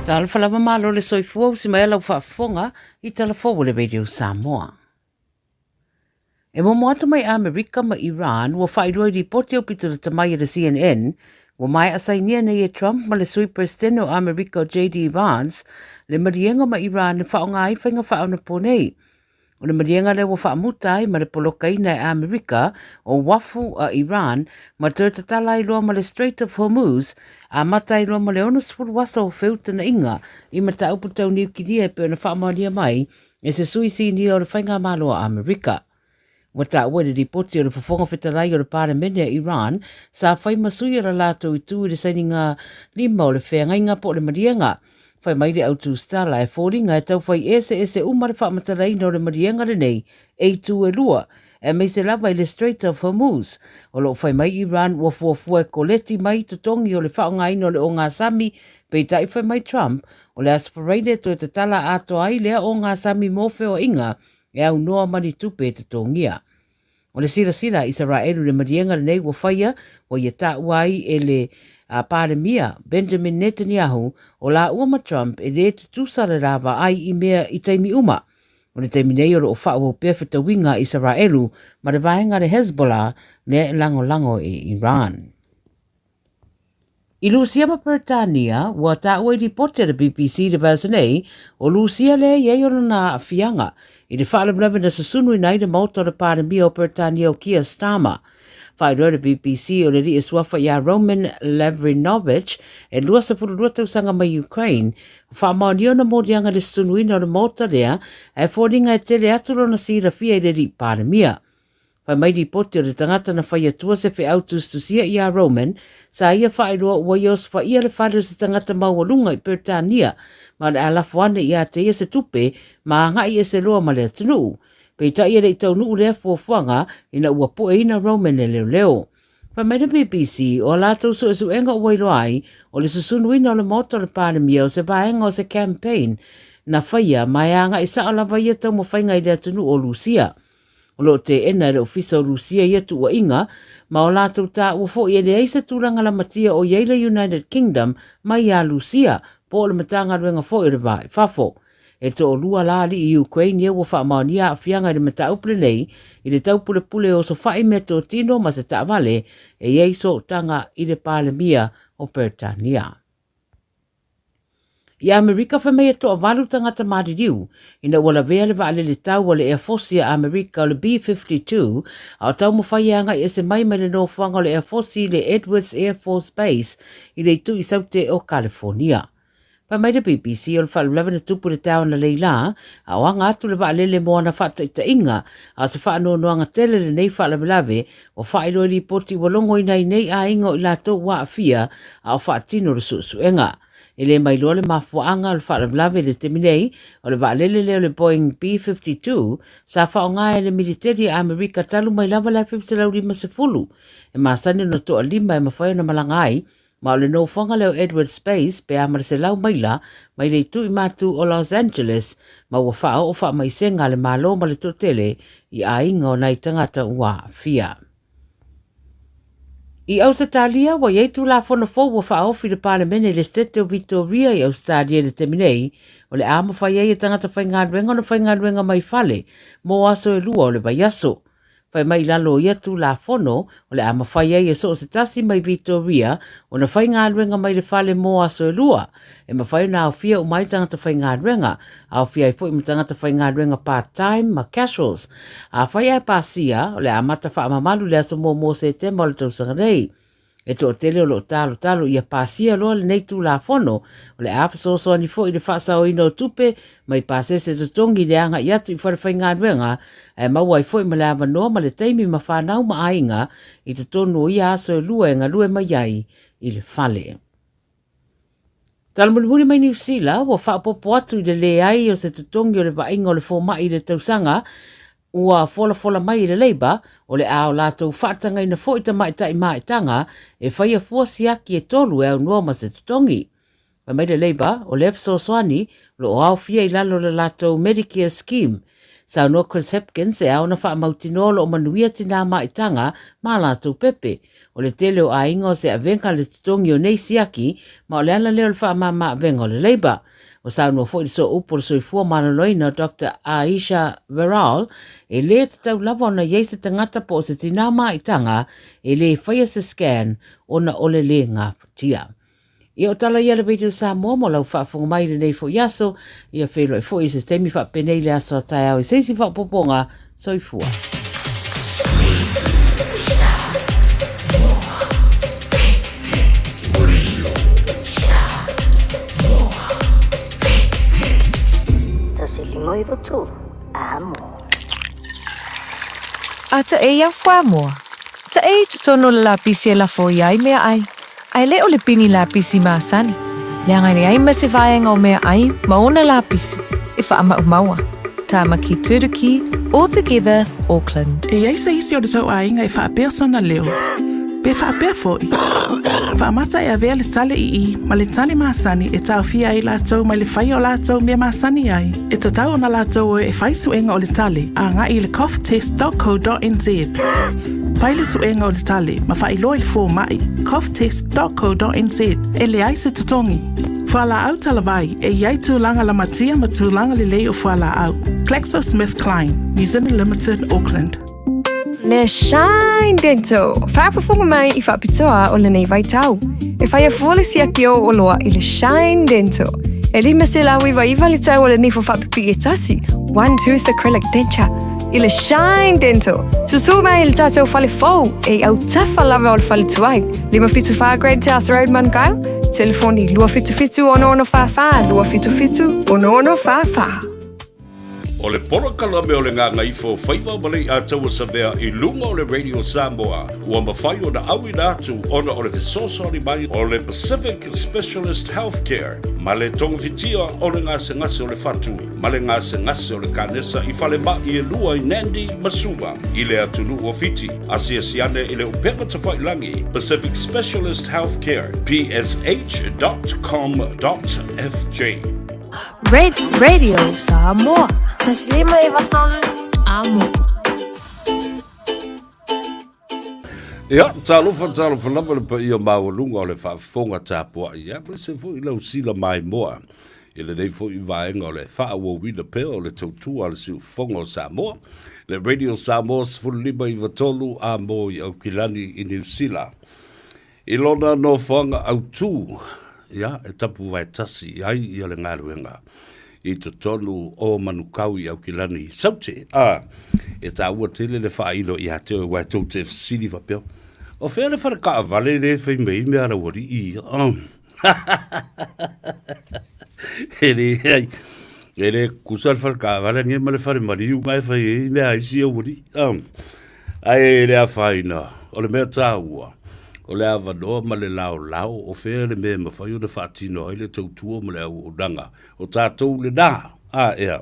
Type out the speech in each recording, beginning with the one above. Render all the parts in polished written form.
Talofa lava malo le soifua usi mai lau faafofoga i tala fou o le Radio Samoa. E momo atu mai Amerika ma Iran ua faailoa i lipoti aupito lata mai a le CNN ua maea sainia nei e Trump ma le Sui Peresetene o Amerika o JD Vance le maliega ma Iran e faaaoga ai faiga faaonaponei. O le maliega lea ua faamuta ai ma le polokaina e Amerika o uafu a Iran ma toe tatala ai loa ma le Strait of Hormuz, amata ai loa ma le 60 aso o feutana'iga i mataupu tau niukilia e pei ona faamaonia mai e se sui sinia o le Faigamalo a Amerika. Ua taua i le lipoti o le Fofoga Fetalai o le Palemene a Iran sa fai ma sui o le latou itu i le sainiga lima o le feagaiga po o le maliega. Fai mai le autusitala e foliga e tau fai eseese uma le faamatalaina o le maliega lenei e itu e lua, aemaise lava i le Strait of Hormuz. O lo o fai mai Iran ua fuafua e koleti mai totogi o le faaaogaina o le ogasami, peitai fai mai Trump o le Aso Faraile e toe tatala atoa ai lea ogasami mo feoaiga e aunoa ma ni tupe e totogia. O le silasila a Isaraelu i le maliega lenei ua faia, ua ia taua ai e le Palemia Benjamin Netanyahu o laua ma Trump e lē tutusa le la vaai i mea i taimi uma. O le taimi nei o lo o faaauau pea fetauiga a Isaraelu ma le vaega a le Hezbollah mea e lagolago e Iran. I Lusia ma Peretania, ua taua i lipoti a le BBC i le vaiaso nei, o Lusia lea e i ai ona aafiaga i le faalavelave na susunuina ai le maota o le Palemia o Peretania o Keir Starmer. Faailoa e le BBC o le alii e suafa ia Roman Lavrinovich e 22 tausaga mai Ukraine, ua faamaonia ona moliaga i le susunuina o le maota lea, ae foliga e tele atu lona silafia i le alii Palemia. Fai mai lipoti o le tagata na fai atua se feau tusitusia iā Roman, sa ia faailoa ua ia osofaia le fale o se tagata maualuga i Peretania ma o le a lafo ane iā te ia se tupe ma agaʻi ese loa ma le atunuu. Peitai e le i taunuu lea fuafuaga ina ua pueina Roman e leoleo. Fai mai le BBC, o a latou suesuega ua iloa ai, o le susunuina o le maota o le Palemia o se vaega o se campaign na faia ma e agaʻi sao lava ia taumafaiga i le atunuu o Lusia. O lo o teena e le Ofisa o Rusia ia tuuaiga, ma o latou taua foi e leai se tulaga lamatia o i ai le United Kingdom mai iā Rusia, po o le Matagaluega foi o le Va i Fafo. E toalua la alii Ukraine ia ua faamaonia aafiaga i le mataupu lenei i le taupulepule e osofai meatotino ma se taavale e i ai sootaga i le Palemia o Peretania. I Amerika fai mai e toavalu tagata maliliu ina ua lavea le vaalele tau a le Eafosi a Amerika o le B-52 a o taumafai e agai ese mai mai le nofoaga o le Eafosi i le Edwards Air Force Base i le itu i Saute o Kalifornia. Fai mai le BBC o le faalavelave na tupu i le taeao analeila a o aga atu le vaalele mo ana faataitaiga a o se faanoanoaga tele lenei faalavelave ua faailoa i lipoti ua logoina ai nei aiga o i latou ua aafia a o faatino le suesuega. E le mailoa le mafuaaga o le faalavelave i le taimi nei, o le vaalele lea o le Boeing B-52 sa faaaoga e le militeli a Amerika talu mai lava le 1950. E masani ona toalima e mafai ona malaga ai, ma o le nofoaga lea o Edwards Space pe a ma le 100 maila mai le itu i matu o Los Angeles, ma ua faaoo faamaisega a le Malo ma le toatele i aiga o nai tagata ua aafia. I Ausetalia, ua i ai Tulafono fou ua faaofi i le Palemene i le Setete o Vitoria i Ausetalia i le taimi nei, o le a mafai ai e tagata faigaluega ona faigaluega mai fale mo aso e lua o le vaiaso. Fai mai i lalo o ia Tulafono, o le a mafai ai e so o se tasi mai Vitoria ona faigaluega mai le fale mo aso e lua. E mafai ona aofia uma ai tagata faigaluega, aofia ai foi ma tagata faigaluega part-time ma casuals. Afai ae pasia, o le a amata faamamalu i le aso muamua o Setema o le tausaga nei. E toatele o lo o talotalo ia pasia loa lenei Tulafono, o le a fesoasoani foi i le faasaoina o tupe mai pasese totogi i le agai atu i fale faigaluega, ae maua ai foi ma le avanoa ma le taimi ma fanau ma aiga i totonu o ia aso e lua e galue mai ai i le fale. Tala mulimuli mai Niu Sila, ua faaopoopo atu i le leai o se totogi o le vaaiga o le fomai i le tausaga ua folafola mai e le Labour, o le a o latou faatagaina foi tamaitai maetaga e faia fua siaki e tolu e aunoa ma se totogi. Fai mai le Labour, o lea fesoasoani o lo o aofia i lalo o le latou Medicare Scheme. Saunoa Chris Hipkins e ao ona faamautinoa o lo o manuia tinā maitaga ma a latou pepe. O le tele o aiga o se avega le totogi o nei siaki ma o le ala lea o le faamama avega o le Labour. Ua saunoa foi le Sooupu o le Soifua Maloloina Doctor Ayesha Verrall, e lē tatau lava ona i ai se tagata po o se tinā maitaga e lē faia se scan ona o le lē gafatia. Ia o tala ia a le Radio Samoa mo lau faafofoga mai i lenei foi aso. Ia feiloai foi i se taimi faapenei le aso a taeao i se isi faaopoopoga. Soifua. A ta e ia fuamoa. Ta e i totonu o le lapisi e lafo i ai meaai. A e le o le pini lapisi masani, leaga e leai ma se vaega o meaai ma ona lapisi e faamaumaua. Tamaki Turuki, All Together, Auckland. E i ai se isi o le tou aiga e faapea sona leo, pe faapea foi, faamata e avea le tale ii ma le tale masani e taofia ai latou mai le faia o latou mea masani ai, e tatau ona latou o e fai suega o le tale agai i le coughtest.co.nz. Fai le suega o le tale ma faailoa i le fomai, coughtest.co.nz, e leai se totogi. Fualaau talavai, e i ai tulaga lamatia ma tulaga lelei o fualaau. GlaxoSmithKline, New Zealand Limited, Auckland. Le Shine Dental, faafofoga mai i faapitoa o lenei vaitau. E fai afua le siaki o oloa i le Shine Dental. E 599 le tau o le nifo faapipii e tasi, one tooth acrylic denture. I le Shine Dental. Susū mai i le tātou fale fou e i autafa lava o le fale tuai. 574 Great South Road, Manukau. Telefoni 277 6644 277 6644. O le polokalame o le Gagaifo Faiva ma Leiataua Savea i luga o le Radio Samoa ua mafai ona auina atu ona o le fesoasoani mai o le Pacific Specialist Healthcare ma le togafitia o le gasegase o le fatu ma le gasegase o le kanesa i falemai e lua i Nandi ma Suva i le atunuu o Fiti. Asiasi ane i le upega tafailagi Pacific Specialist Healthcare, psh.com.fj. Red Radio Samoa. Taslima e vatolu amo. Ia, talofa, talofa lava le paia maualuga o le faafofoga tapuai, ia, aemaise foi lau sila maimoa i lenei foi vaega o le faaauauina pea o le tautua a le siufofoga o Samoa, le Radio Samoa 15 93 a mo i Aukilani i Niu Sila. I lona nofoaga autū, ia, e tapuvae tasi i ai ia le galuega i totonu o Manukau i Aukilani i Saute, ā, e tāua tele le faailo ia te oe, aua e tou te fesili faapea, O fea le fale kaavale lea e fai mai ai mea a laualii ia? E leai, e le tutusa le fale kaavale nei ma le fale maliu na e fai ai mea a isi aualii. Ae le afaina, o le mea taua, o le avanoa ma le laolao o fea le mea e mafai ona faatino ai le tautua ma le auaunaga o tatou lena. A ea,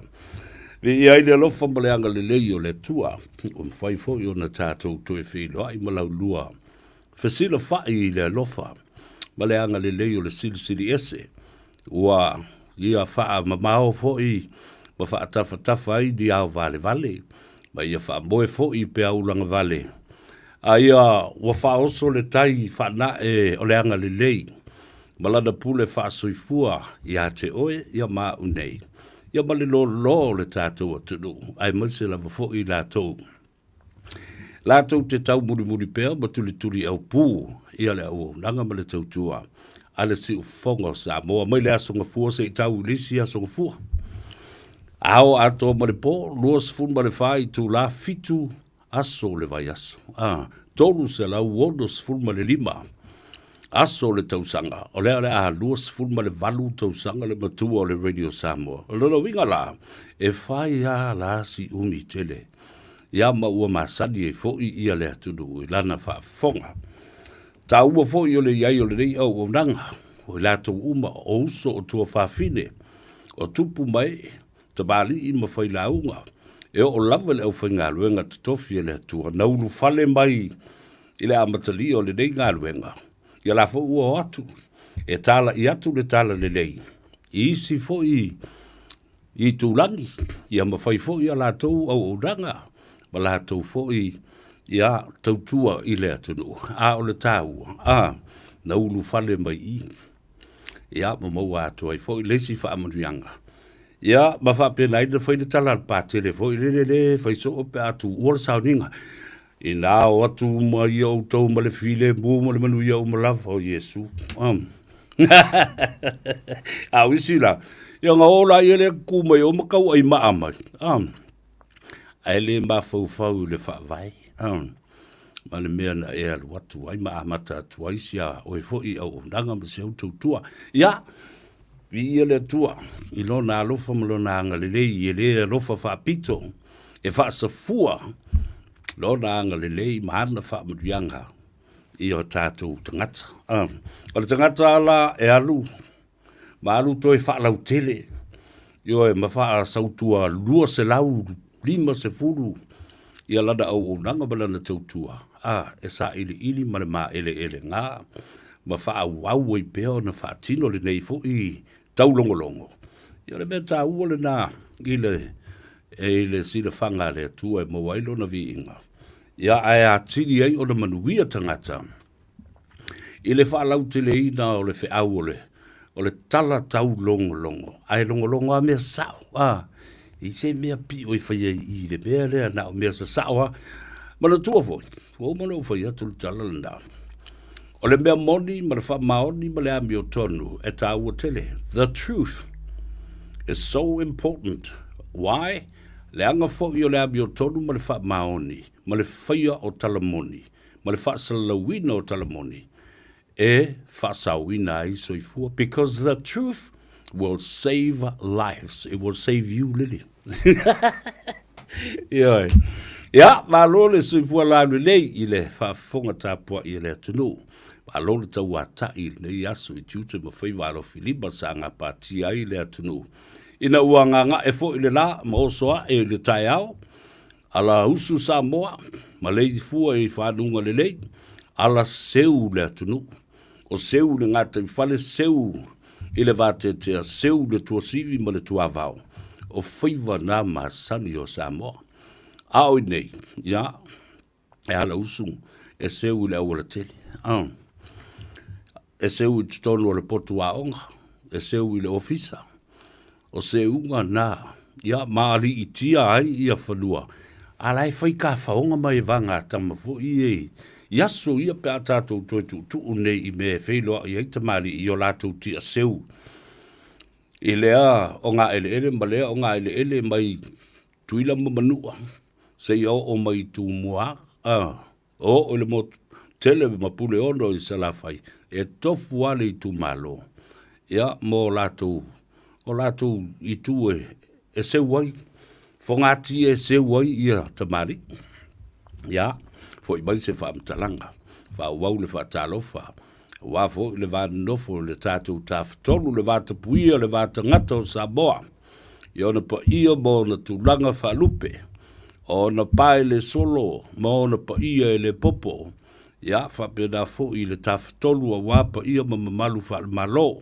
viia ai le alofa ma le agalelei o le Atua, ua mafai foi ona tatou toe feiloai ma laulua fesilafai i le alofa ma le agalelei o le Silisili Ese, ua ia faamamao foi ma faatafatafa ai ni ao valevale, ma ia faamoe foi i peau lagavale, a ia ua faaoso le tai faanae o le agalelei ma lana pule faasoifua ia te oe ia ma au nei, ia ma le lōlō o le tatou atunuu, aemaise lava foi i latou latou te taumulimuli pea ma tulituli aupū ia le auaunaga ma le tautua a le Siufofoga o Samoa mai le Aso Gafua seia tau i le isi Aso Gafua. Ao atoa ma le po, 24 itulā, 7 aso o le vaiaso, a, 365 aso o le tausaga, o lea o le a 28 tausaga le matua o le Radio Samoa. O lona uiga la, e fai lava la si umi tele, ia ma ua masani ai foi ia le atunuu i lana faafofoga. Taua foi o le i ai o lenei auaunaga, o i latou uma o uso o tuafafine, o tupu ma ee, tamalii ma failauga, e oo lava i le aufaigaluega totofi a le Atua, na ulufale mai i le amatalia o lenei galuega, ia la foi ua o atu, e talai atu le talalelei i isi foi. Itulagi, ia ma fai foi a latou auaunaga ma latou foi ia tautua i le atunuu. A o le taua, a, na ulufale mai i i, ia ma maua atu ai foi le isi faamanuiaga. Ia ma faapena ai ona fai le tala a le Patele foi lele le fai soo pe a tuua le sauniga. Ina o atu uma ia outou ma le filemu ma le manuia uma lava o Iesu. A o isi la, ia ona o la ia lea tu mai o ma tauai maa mai. Ae le mafaufau i le faavae. Ma le mea na e alu atu ai ma amata atu ai si a oe foi auaunaga ma si au tautua. Ia, Viia le Atua i Lona alofa ma Lona agalelei, e le alofa faapito, e faasafua Lona agalelei ma ana faamanuiaga i o tatou tagata. Ah, o le tagata ala e alu, ma alu toe faalautele, ioe, ma faasautua 250 ia lana auaunaga ma lana tautua, a, e sailiili ma le maeleelega ma faaauau ai pea ona faatino lenei foi taulogologo. Ia o le mea taua lena i le, i le silafaga a le Atua e maua ai lona viiga, ia ae atili ai ona manuia tagata i le faalauteleina o le feau o le, o le tala taulogologo, ae logologo lava mea sao, a, i se mea pio e fai ai i le mea lea, na o mea sasao lava. Manatua foi, ua uma ona ou fai atu le tala lena, o le mea moni ma le faamaoni ma le amiotonu e taua tele. The truth is so important. Why? Leaga foi o le amiotonu ma le faamaoni ma le faia o tala moni ma le faasalalauina o tala moni e faasaoina ai soifua because the truth will save lives. It will save you, Lily. Ioe. Ia, malo le soifua laulelei i le faafofoga tapuai a le atunuu. Malo le tauatai i lenei aso i tiute ma faiva alofilima sa gapatia ai le atunuu. Ina ua gaga'e foi le la ma oso a'e i le taeao, Ala usu Samoa, ma leifua i fanuga lelei, ala seu le atunuu. O seu le gataifale, seu i le vateatea, seu le tuasivi ma le tuavao. O faiva na masani o Samoa. A o i nei, ia, e ala usu, e seu i le aualatele. E seu i totonu o le potu aoga, e seu i le ofisa. O seuga na, ia, ma aliitia ai ia fanua, a la e fai kafaoga mai e vaga tama foi e i aso ia pe a tatou toe tuutuu nei i mea e feiloai ai tamalii i o latou tia seu i lea ogaeleele ma lea ogaeleele mai Tutuila ma Manua seia oo mai i Tumua, a. Oo i le motu tele ma Puleono i Salafai, e tofu lava le itumalo ia mo latou, o latou itu e, e seu ai, fogatia e seu ai ia tamalii. Ia, foi mai se faamatalaga, faaauau le faatalofa, aua foi le va nonofo i le tatou Tafatolu, le va tapuia, le va tagata o Samoa, i ona paia ma ona tulaga faalupe, o ona pa e le solo ma ona paia e le popo, ia faapena foi i le Tafatolu aua paia ma mamalu faale-Malo,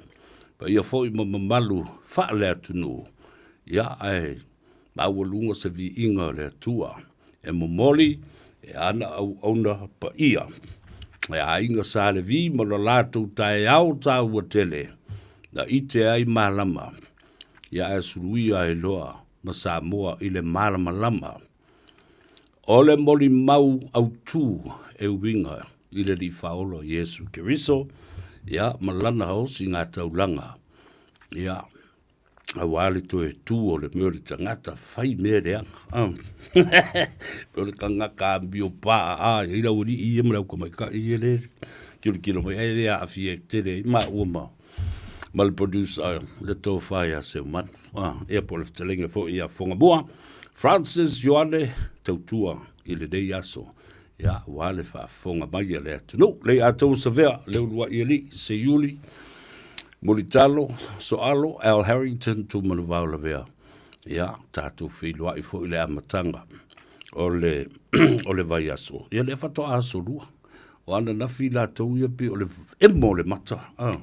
paia foi ma mamalu faale-atunuu, ia ae maualuga se viiga o le Atua e momoli e ana auauna paia. E aiga Sa Levi ma lo latou taeao taua tele, na ite ai malama, ia ae suluia ai loa ma Samoa i le malamalama. O le molimau autu e uiga i le Alii Faaola o Iesu Keriso, ia, ma lana osigataulaga, ia, aua le toe tu o le mea o le tagata fai mea leaga. Pei o le tagata amio paa a i lau alii ia ma le autamaitai ia le tilotilo mai ai le aafia tele ai maua ma ma le producer le tofa ia Seumanu. Ah, ia po o le fetalaiga foi ia Fogamua Francis Ioane tautua i lenei aso. Ia, aua le faafofoga mai a le atunuu. Lei Atou Savea, Leuluai Alii, Seiuli, Mulitalo, Soalo, Al Harrington, Tumanuvao Lavea. Ia, tatou feiloai foi i le amataga o le, o le vaiaso. Ia, lea faatoa aso lua. O ananafi latou ia pei o le emo o le mata. Ah.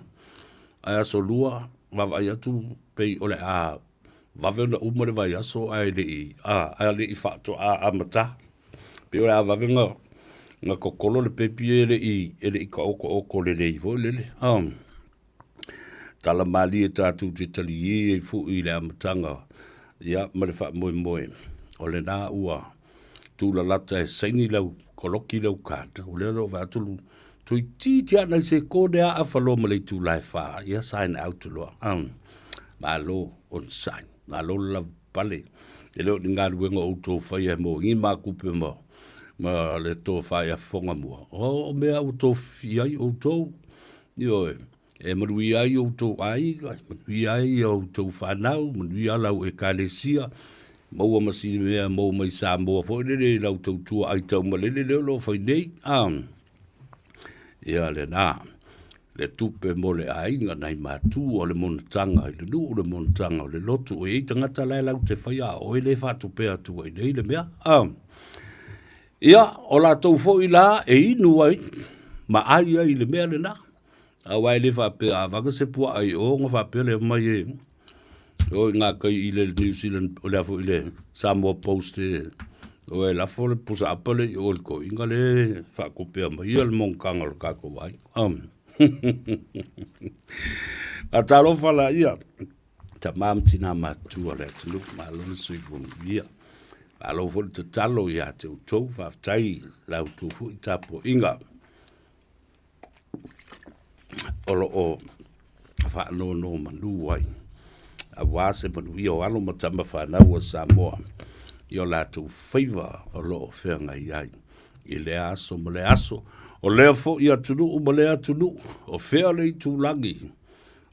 Ae aso lua, vaavaai atu pei o le a. Vave ona uma le vaiaso ae le i, a, ae le i faatoa amata. Pei o le a vave na, na totolo le pepi e le i, e le i taotooto lelei foi lele, a. Tala malie tatou te taliē ai foi i le amataga, ia, ma le faamoemoe, o lena ua tulalata e saini lau koloki lau card, o lea o lo o vaai atu lu, toeitiiti lava nai sekone lava afa loa ma le itula e fa, ia sign out loa. Malo onosai, malo le lavapapale, e le o ni galuega o outou faia e mogi makupe ma, ma le tofa ia Fofogamua, o mea ua tofia ai outou, ioe. E manuia ai outou aiga, e manuia ai a outou fanau, manuia lau Ekalesia, maua ma si mea maua mai Samoa foi lele i lau tautua aitaumalele lea o lo o fai nei. A, ia lena, le tupe mo le aiga, nai matua, o le monotaga i le nuu, le monotaga o le lotu. E i ai tagata la e latou te faia a o oe lea e faatupea atu ai nei le mea. A, ia, o latou foi la e inu ai ma ai ai i le mea lena. Aua e le faapea a avatu se puaa i o ona faapea lea mai e o i ngā kai i le New Zealand, o lea foi le Samoa Post e o e lafo le pusa apa le i o i le toeaina le faatupea mai ia le monotaga o le tatou aiga. A talofa la ia, tama ma tina matutua o le atunuu, malo le soifua manuia. Malo foi le tatalo ia te outou, faafetai i la outou foi tapuaiga. O lo o faanonomanu ai aua se manuia o alo ma tama fanau a Samoa i o latou faiva o lo o feagai ai i lea aso ma lea aso. O lea foi atunuu ma lea atunuu, o fea le itulagi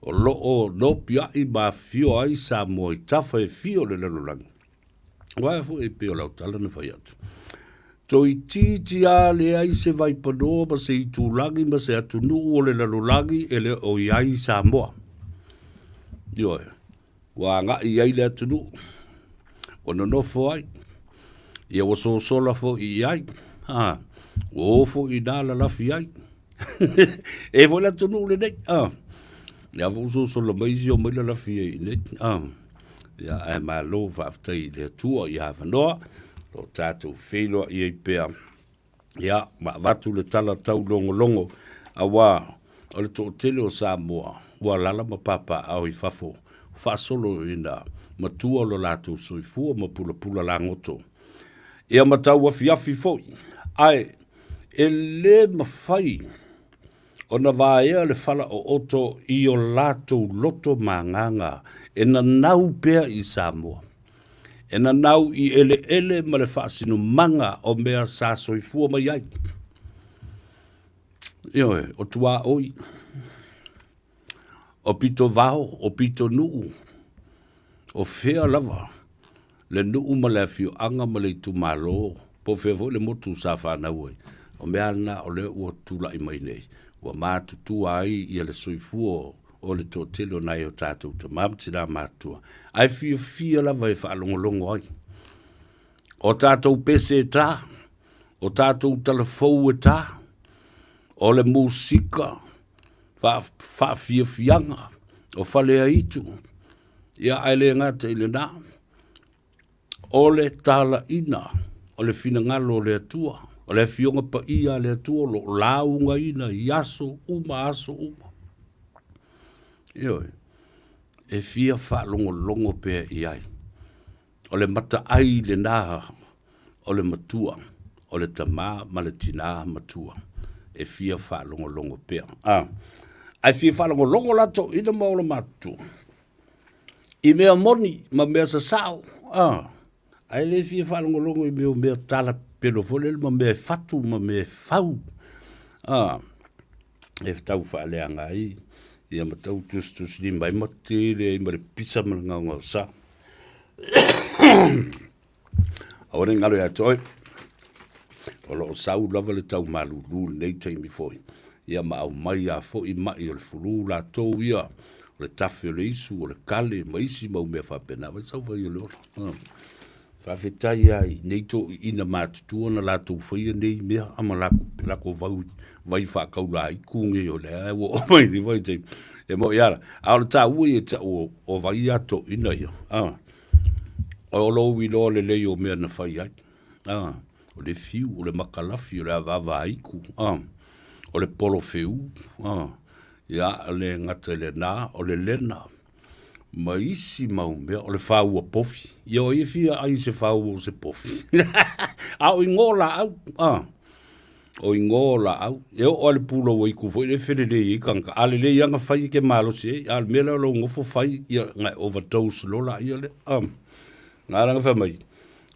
o lo o nopiai ma afifio ai Samoa i tafa e fia o le lalolagi. Aua foi e pei o lau tala na fai atu. Toeitiiti lava leai se vaipanoa ma se itulagi ma se atunuu o le lalolagi e le o i ai Samoa. Ioe, ua agai i ai le atunuu, ua nonofo ai, ia ua sosola foi i ai, a, ua o foi i ina lalafi ai. E foi le atunuu lenei, a, lea foi ua sosola mai isi omai lalafi ai i inei, a. Ia, ae malo faafetai i le Atua i avanoa, o lo o tatou feiloai ai pea, ia, ma avatu le tala taulogologo, aua o le toatele o Samoa ua alaala ma papaaao i fafo, faasolo ina matua lo latou soifua ma pulapula lagoto. Ia ma tauafiafi foi, ae e le mafai ona vaea le fala ooto i o latou loto ma agaga e nanau pea i Samoa, e nanau i eleele ma le faasinomaga o mea sa soifua mai ai. Ioe, o tuaoi, o pitovao, o pitonuu, o fea lava le nuu ma le afioaga ma le itumalo, po o fea foi le motu sa fanau ai, o mea lava na o lea ua tulai mai nei, ua matutua ai ia le soifua o le toatele o nai o tatou tama ma tina matutua, ae fiafia lava e faalogologo ai. O tatou pese e ta, o tatou talafou e ta, o le musika faafiafiaga, o faleaitu, Ia, ae le gata i lena, o le talaiina o le finagalo o le Atua, o le Afioga Paia a le Atua o lo o laugaina i aso uma aso uma. Ioe, e fia faalogologo pea i ai. O le mataai lena o le matua, o le tama ma le tinā matua e fia faalogologo pea. A, ae fia faalogologo la toeaina ma ola matutua i mea moni ma mea sasao, a, ae le fia faalogologo i mea o mea tala pepelo foi lele ma mea e fatu ma mea e fau, a. e tau faaleaga ai ia ma tau tusitusilima ai ma tele ai ma le pisa ma le gaogaosa. Aua ne i galo ia te oe, o lo o sau lava le tau malulu i lenei taimi foi, ia ma aumai lava foi mai o le fulu latou ia, o le tafe o le isu, o le kale ma isi mau mea faapena, vai sau fai o le ola. Faafetai lava i nei toeaiina matutua na latou faia nei mea ma latou vai faataulaitu nei o lea ua oo mai i lenei vaitaimi. E moni lava, a o le taua ia te au o vai ia toeaiina ia. O lou iloa lelei o mea na fai ai. A, o le fiu, o le makalafi, o le avaavaaiku, a, o le polofeu, a, ia, le gata i lena, o le lena, ma isi mau mea, o le faua pofi. Ia o ai e fia ai i se faua o se pofi? A o igoa o laau, a, o igoa o laau. E oo lava i le pulou aiku foi lea e felelei ai tagata. A lelei lava ona fai e te malosi ai, a o le mea lea o lou nofo fai, ia na e overdose loa laia lea. A, na ala ona fai mai,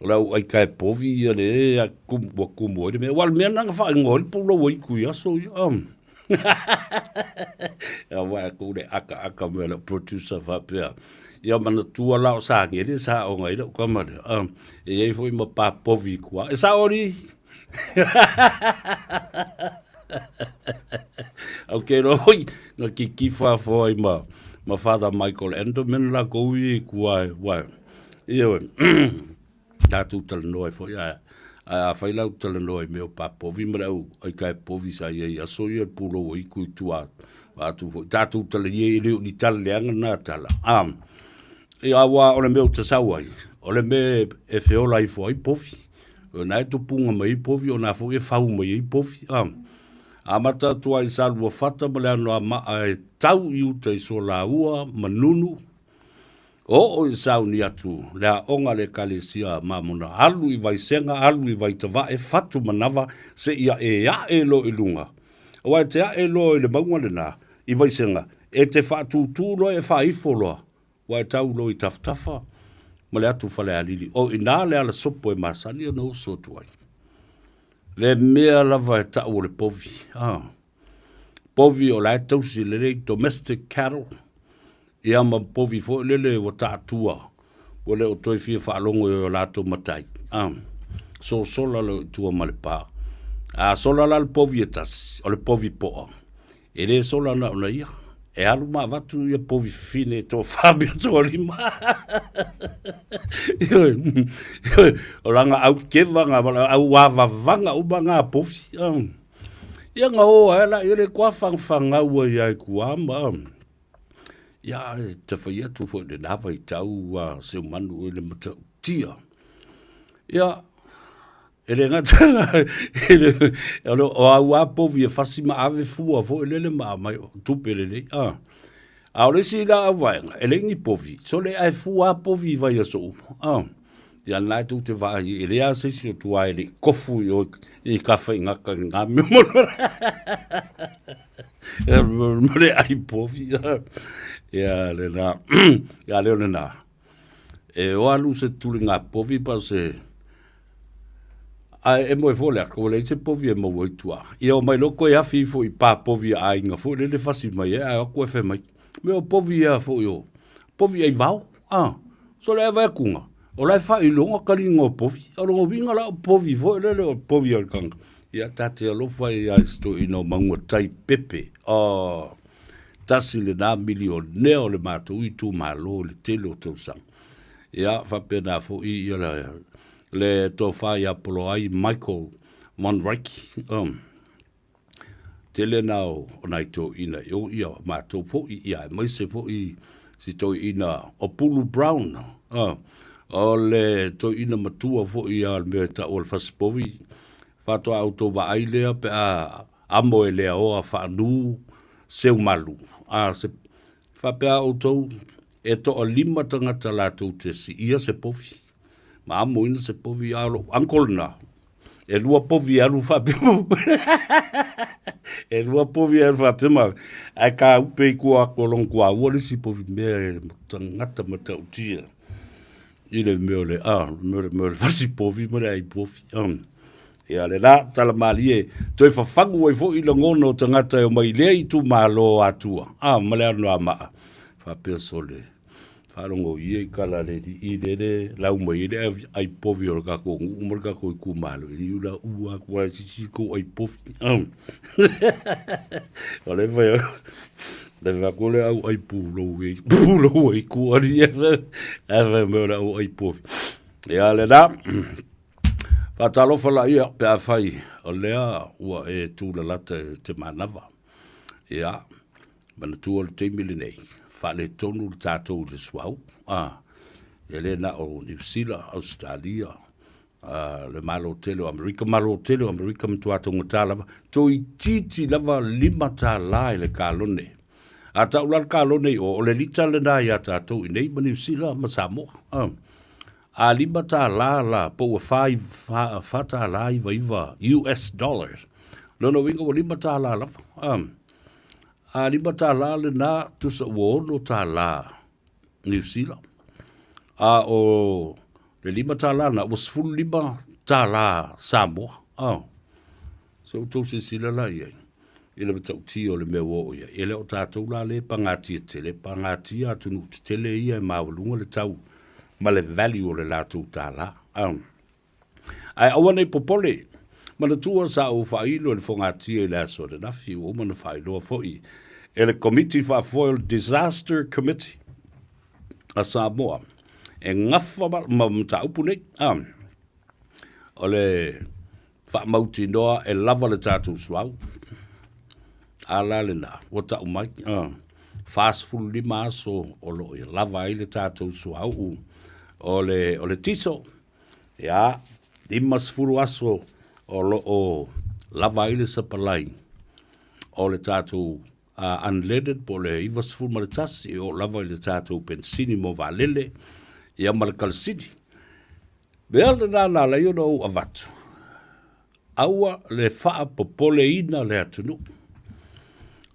o le au aikae povi ia lea ua tumu ai le mea. Aua o le mea lena na faaigoa ai le pulou aiku i aso ia. A, Aua e ku le akaaka mai o lau producer faapea, ia manatua la o Sagele sa aoga ai lau tama lea. A, e i ai foi ma pa povi i tua. E sao alii? Ou te iloa foi na kiki faafoa ai ma, ma Father Michael Enderman lakou ia i tua e, uae, ioe, tatou talanoa ai foi, ae, ae afai la ou talanoa i mea o papovi ma le au aikae povi sa i ai i aso ia i le pulou o Iku i tua atu foi, tatou talaia e le o ni tala leaga na tala. A, ia aua o le mea ou te sau ai, o le mea e feola ifo ai povi. O na e tupuga mai ai povi, o na foi e fau mai ai povi. A, amata atu ai i Saluafata ma le Anoamaa e tau i uta i Solaua, Manunu, oo i sauni atu le aoga a le Ekalesia Mamona, alu i Vaisega, alu i Vaitavae, Fatumanava, seia e ae loa i luga. Aua e te ae loa i le mauga lena, i Vaisega, e te faatūtū loa e faaifo loa, ua e tau loa i Tafatafa ma le atu Falealili. O i ina le alasopo e masani ona uso atu ai. Le mea lava e tau o le povi. Ah. Povi o la e tausi lelei, domestic cattle, ia ma povi foi lele ua taatua, ua le o toe fia faalogo i o latou matai. Ah. Sosola loa i tua ma le pa. A sola la le povi e tasi, o le povi poa. E le sola na ona ia. E alu ma avatu ia povi fifine e toafa mea toalima. Ioe, ioe, o langa au keva nga wala, au avavaga uma nga povi. Ia nga o ae la, ia le kua whangwhangau ai ai kua ma. Ia, e te whai atu foi le nā vai tau a Seumanu i le matautia. Ia, E le gata la, e le, o le, o au a povi e fasi ma ave fua foi lele ma aumai o tupe lelei. A, a o le isi la au vaega, e leai ni povi, sole ae fua a povi i vaiaso uma. A, ia lena e tou te vaai, e leai lava se isi o tua e le i kofu i o i Tafaigata i ngā mea ma le ai povi. Ia lena, ia lea o lena. E o alu se tuliga povi pa o se ae e moe foi le aka ua leai se povi e maua i tua. Ia omai loa toe afi ifo i pa povi a aiga foi lele fasi mai ai ae o atu e fai mai, mea o povi ia foi o povi ai vao. Ah, so le vae atuga, o la e faailoga taliga o povi. O lona uiga la o povi foi lele o povi a le tagata. Ia ta te alofa ia i se toeaina o Manuatai Pepe. Oh. Tasi lena milionea o le matou itumalo i le tele o tausaga. Ia, faapena foi ia le, le tofa ia Poloai Michael Von Reich. Um, tele na o, o nai toeaiina i o, ia matou foi, ia aemaise foi si toeaina o Pulu Brown. O le toeaina matua foi ia le mea e taua o le fasipovi, faatoa outou vaai lea pe a amo e leaoa faanu Seumalu, a se faapea a outou e toalima tagata latou te siia se povi, ma amoina se povi, a o lou uncle lena, e lua povi e alu faapea e lua povi e alu faapea ma ae kaupe i tua atu o lona tuaua le isi povi mea e tagata matautia i le mea o le a mea o le mea o le fasi povi ma le ai povi. Ia le la, tala malie, toe fafagu ai foi lagona o tagata e omai i lea itumalo Atua, a, ma le Anoamaa. Faapea sole, faalogo ia i tala a le alii lele lau mai ai le ai povi o le tatou nuu ma le tatou itumalo, e liu la ua atu a sisi kou ai povi. O le fai le fai atu le au ai pulou ai, pulou ai ku alii e fai mai o le au ai povi. Ia le la, Faatalofa laia pe afai o lea ua e tulalata i te manava. Ia, manatua le taimi lenei, faaletonu le tatou i le suauu. A, E le na o Niu Sila, Ausetalia, le Malo tele o Amerika, Malo tele o Amerika matua taugata lava, toeitiiti lava $5 i le kalone. A tau la le kalone i o, o le lita lena iā tatou i nei ma Niu Sila ma Samoa. A $5 la, po ua $4.99 US dollars. Lona uiga ua $5 lava. A $5 lena, tusa ua $6 Niu Sila. A o le $5 lena, ua $15 Samoa. Se i outou silasila la i ai i le matautia o le mea ua oo i ai. E le o tatou la lea e pagatia tele, e pagatia atunuu tetele ia e maualuga le tau ma le value o le latou tala. Ae aua ne i popole, manatua sa ou faailo i le fogatia i le aso ananafi, ua uma ona faailoa foi e le Komiti Faafoe o le Disaster Committee a Samoa e gafa ma mataupu nei. O le faamautinoa e lava le tatou suauu. A la lena, ua tau mai, 45 aso o lo o lava ai le tatou suauu o le, o le tiso. Ia, 50 aso o lo o lava ai le sapalai o le tatou unleaded po o le 91 e oo lava i le tatou penisini mo vaalele, ia ma le kalasini. Mea lena na ala ai ona ou avatu, aua le faapopoleina le atunuu.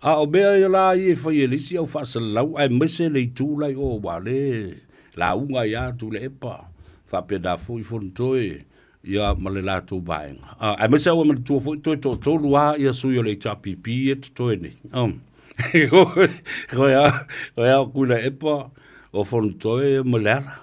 A o mea ia la ia e fai e le isi au faasalalau aemaise le itu la i o aua o lea e lauga ai lava Tuilaepa, faapena foi Fonotoe ia ma le latou vaega. Aemaise lava ua manatua foi toe toatolu lava sui o le HRPP ia e totoe nei. Koe lava o Tuilaepa, o Fonotoe ma Leala.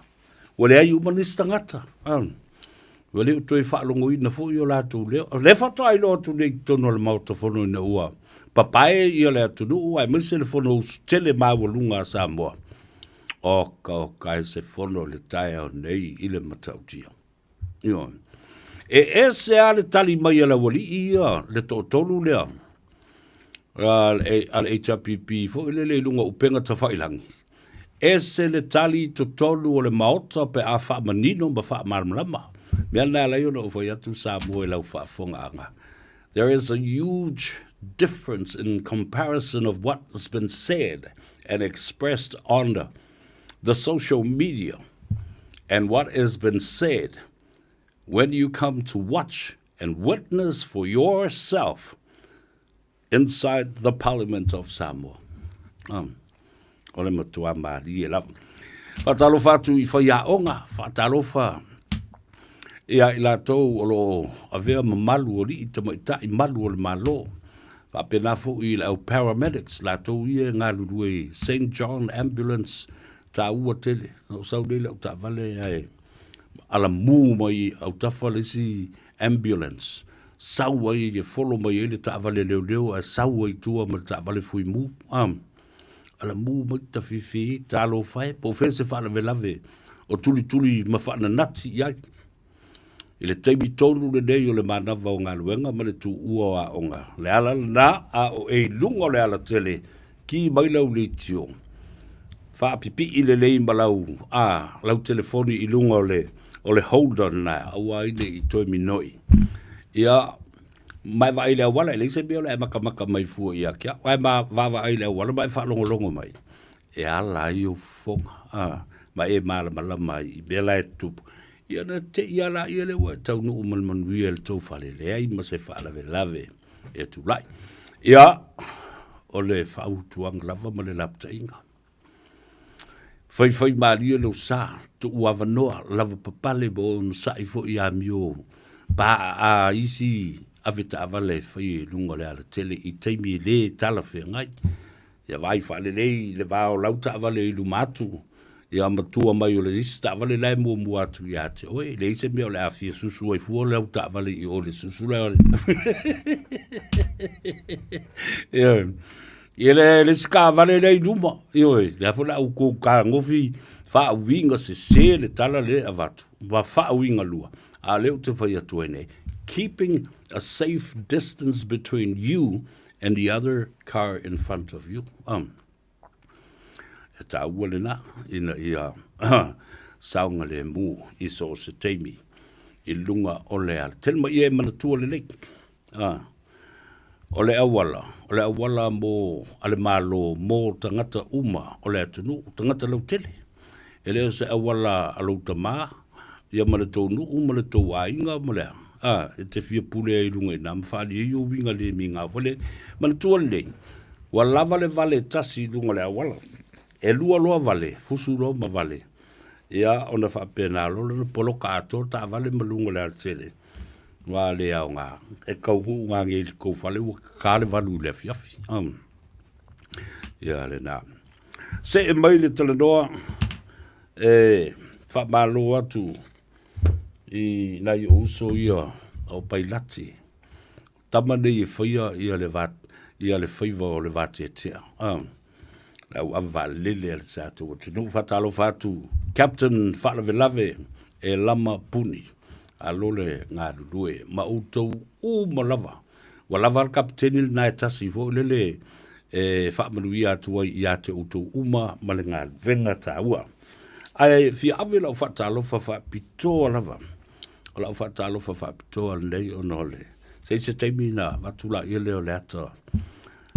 Ua leai uma nisi tagata. Ua le o toe faalogoina foi o latou leo. O lea faatoa iloa atu nei i totonu o le Maota Fono ina ua papae ia le atunuu aemaise le Fonousu tele maualuga a Samoa. Oka oka e se fono i le taeao nei i le matautia. Ioe. E ese lava le tali mai a le aualii ia, le toatolu lea a le HRPP foi lele i luga o upega tafailagi, ese le tali i totonu o le Maota pe a faamanino ma faamalamalama. Mea lena e ala ai ona ou fai atu Samoa i lau faafofogaaga, there is a huge difference in comparison of what has been said and expressed on the social media and what has been said when you come to watch and witness for yourself inside the Parliament of Samoa. Um, o le matua mārie lava. Faatalofa atu i faiaoga, faatalofa ia i latou o lo o avea mamalu o alii tamaitai malu o le Malo. Faapena foi i le au paramedics, latou ia e galulue i Saint John Ambulance, taua tele. Na ou sau nei i lau taavale ae alamu mai i autafa le isi ambulance, sau ai e follow mai ai le taavale leoleo ae sau ai i tua ma le taavale fuimu. Alamu mai tafifi, talofa e, po o fea se faalavelave o tulituli ma faananati i ai. I le taimi tonu lenei o le manava o galuega ma le tuua o aoga, le ala lena a o e i luga o le alatele, ki mai lau leitio, faapipii lelei ma lau, a, lau telefoni i luga o le, o le holder lena, aua ai ne i toe minoi. Ia, ma e vaai i le auala, e leai se mea o le a e makamaka mai fua ia te au, ae ma vaavaai i le auala ma e faalogologo mai, e ala ai ou fofoga, a, ma e malamalama ai i mea la e tutupu. Ia ona te i lava lea lea ua e taunuu ma le manuia i le tou fale, leai ma se faalavelave e tulai. Ia, o le faautuaga lava ma le lapataiga. Faifai malie lou sa, tuu avanoa, lava papale ma onosai foi i amio paaa isi avetaavale e fai i luga o le alatele i taimi e le talafeagai. Ia vaai faalelei le va o lau taavale i luma atu, ia matua mai o le isi taavale la e muamua atu ia te oe. E leai se mea o le a fia susu ai fua lau taavale i o i le susu lea. Ioe. Ia le, le isi taavale lea i luma, ioe, lea foi la outou fetagofi faauiga sese le tala lea e avatu, ma faauiga lua. A o lea ou te fai atu ai nei, keeping a safe distance between you and the other car in front of you. E taua lena ina ia saogalemu i so o se taimi i luga o le alatele. Ma ia e manatua lelei, a, o le auala, o le auala mo a le Malo mo tagata uma o le atunuu, tagata lautele. E le o se auala a lou tamā, ia ma le tou nuu ma le tou aiga ma le a, a, e te fia pule ai i luga i ina ma faaali ai ou uiga le migao foi lea. Manatua lelei, ua lava le vale e tasi i luga o le auala. E lua loa vale, fusu loa ma vale, ia ona faapena loa lea ona poloka atoa le taavale ma luga o le alatele. Ua le aoga, e tau foi ua gagei i le tou fale ua kaka le valu i le afiafi. Ia lena. See mai le talanoa e faamalo atu i nai ou uso ia o Pailati. Tama nei e faia ia le va, ia le faiva o le vateatea. Le au ave vaalele a le tatou atunuu. Faatalofa atu Captain Faalavelave e Lama Puni. Alo le galulue ma outou uma lava. Ua lava le kapeteni lena e tasi foi lele e faamanuia atu ai ia te outou uma ma le galuega taua. Ae fia ave lau faatalofa faapitoa lava. O lau faatalofa faapitoa lenei ona o le se i se taimi na avatu laia lea o le ata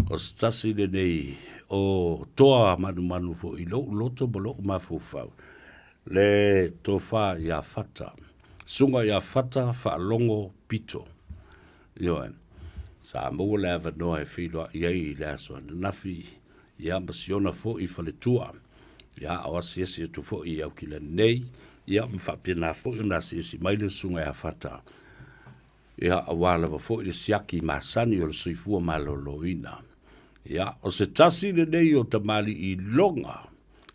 o se tasi lenei o toa manumanu foi i lou loto ma lou mafaufau le tofa ia Fata, susuga ia Fata Faalogo Pito. Ioe, sa maua le avanoa e feiloai ai i le aso ananafi, ia ma siona foi faletua, ia o asiasi atu foi i Aukilani nei, ia ma faapena foi ona asiasi mai le susuga ia Fata, ia aua lava foi le siaki masani o le soifua maloloina. Ia, o se tasi lenei o tamalii iloga,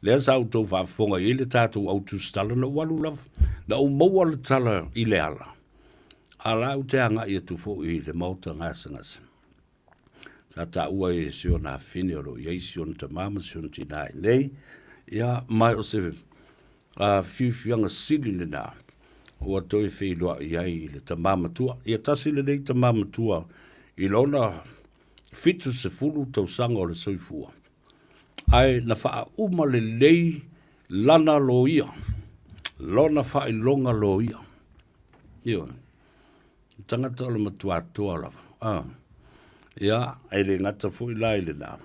lea sa outou faafofoga i ai le tatou au tusitala na ou alu lava, na ou maua le tala i le ala, a la ou te agai atu foi i le maota gasegase. Sa taua e si ona afine o lo o i ai si ona tamā ma si ona tinā i inei, ia, ma o se fiufiuga sili lena ua toe feiloai ai i le tamā matua. Ia tasi lenei tamā matua i lona 70 tausaga o le soifua, ae na faauma lelei lana loia, lona faailoga loia. Ioe. Tagata o le matua toa lava. Ah. Ia, e le gata foi la i lena.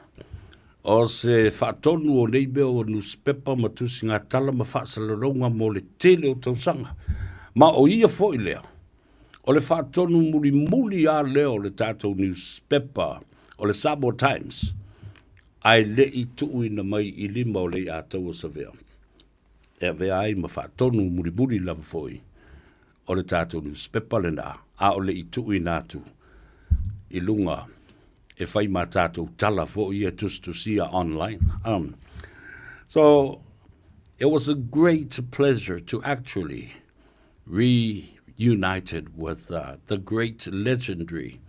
O se faatonu o nei mea o newspaper ma tusigatala ma faasalalauga mo le tele o tausaga. Ma o ia foi lea, o le faatonu mulimuli lava lea o le tatou newspaper o le Samoa Times, ae le i tuuina mai i lima o Leiataua Savea. E avea ai ma faatonu mulimuli lava foi o le tatou newspaper lena, a o le i tuuina atu i luga e fai ma tatou tala foi ia tusitusia online. So, it was a great pleasure to actually reunited with uh, the great legendary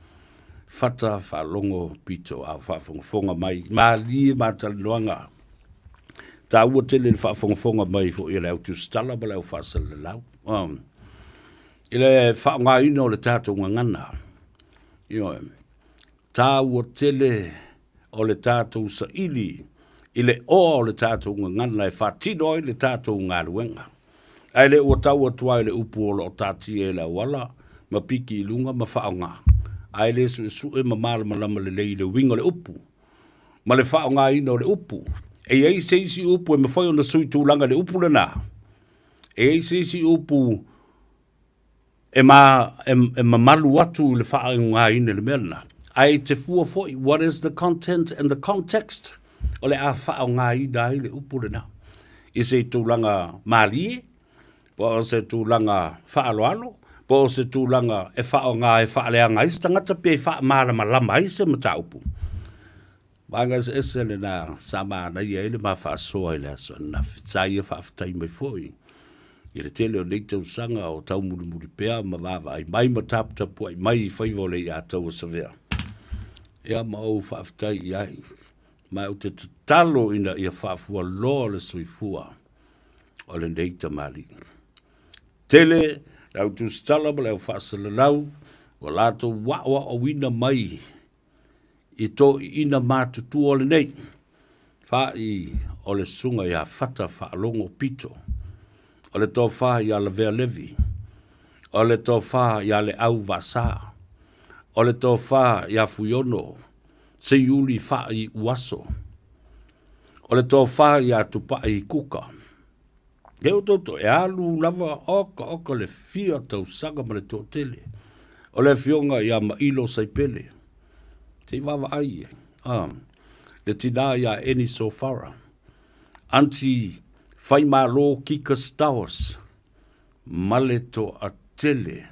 Fata Faalogo Pito, a faafogafoga mai, malie ma talanoaga. Taua tele le faafogafoga mai foi a le au tusitala ma le au faasalalau. Um, I le faaaogaina o le tatou gagana, ioe, taua tele o le tatou saili i le oa o le tatou gagana e faatino ai le tatou galuega. Ae le ua tau atu ai le upu o lo o taatia i le auala ma piki i luga ma faaaoga, ae le suesue ma malamalama lelei i le uiga o le upu ma le faaaogaina o le upu. E i ai se isi upu e mafai ona sui tulaga i le upu lena? E i ai se isi upu e, ma, e, e mamalu atu i le faaaogaina i le mea lena? Ae e te fua foi, what is the content and the context o le a faaaogaina ai le upu lena? I se tulaga malie, po o se tulaga faaaloalo, po o se tulaga e faaaoga e faaleaga ai se tagata pe faamalamalama ai se mataupu. Vaega eseese lena sa manaia ai le ma faasoa i le aso ananafi. Sa ia faafetai mai foi i le tele o nei tausaga o taumulimuli pea ma vaavaai mai ma taputapuai mai i faiva o le iātaua Savea. Ia ma ou faafetai i ai. Ma ou te tatalo ina ia faafualoa le soifua o lenei tamalii. Tele le au tusitala ma le au faasalalau ua latou aoaoina mai i toeaiina matutua lenei, fa'i o le susuga ia Fata Faalogo Pito. O le Tofa ia Lavea Levi. O le Tofa ia Leau Vaasa. O le Tofa ia Fuiono Seiuli Faai Uaso. O le Tofa ia Tupai Kuka. E o toto e alu lava oka oka le fia tausaga ma le toatele. O le afioga ia Mailo Saipele. Se i vaavaai ai. Ah, le tinā ia Eni Sofara. Aunty Faimalo Kika Stowers ma le toatele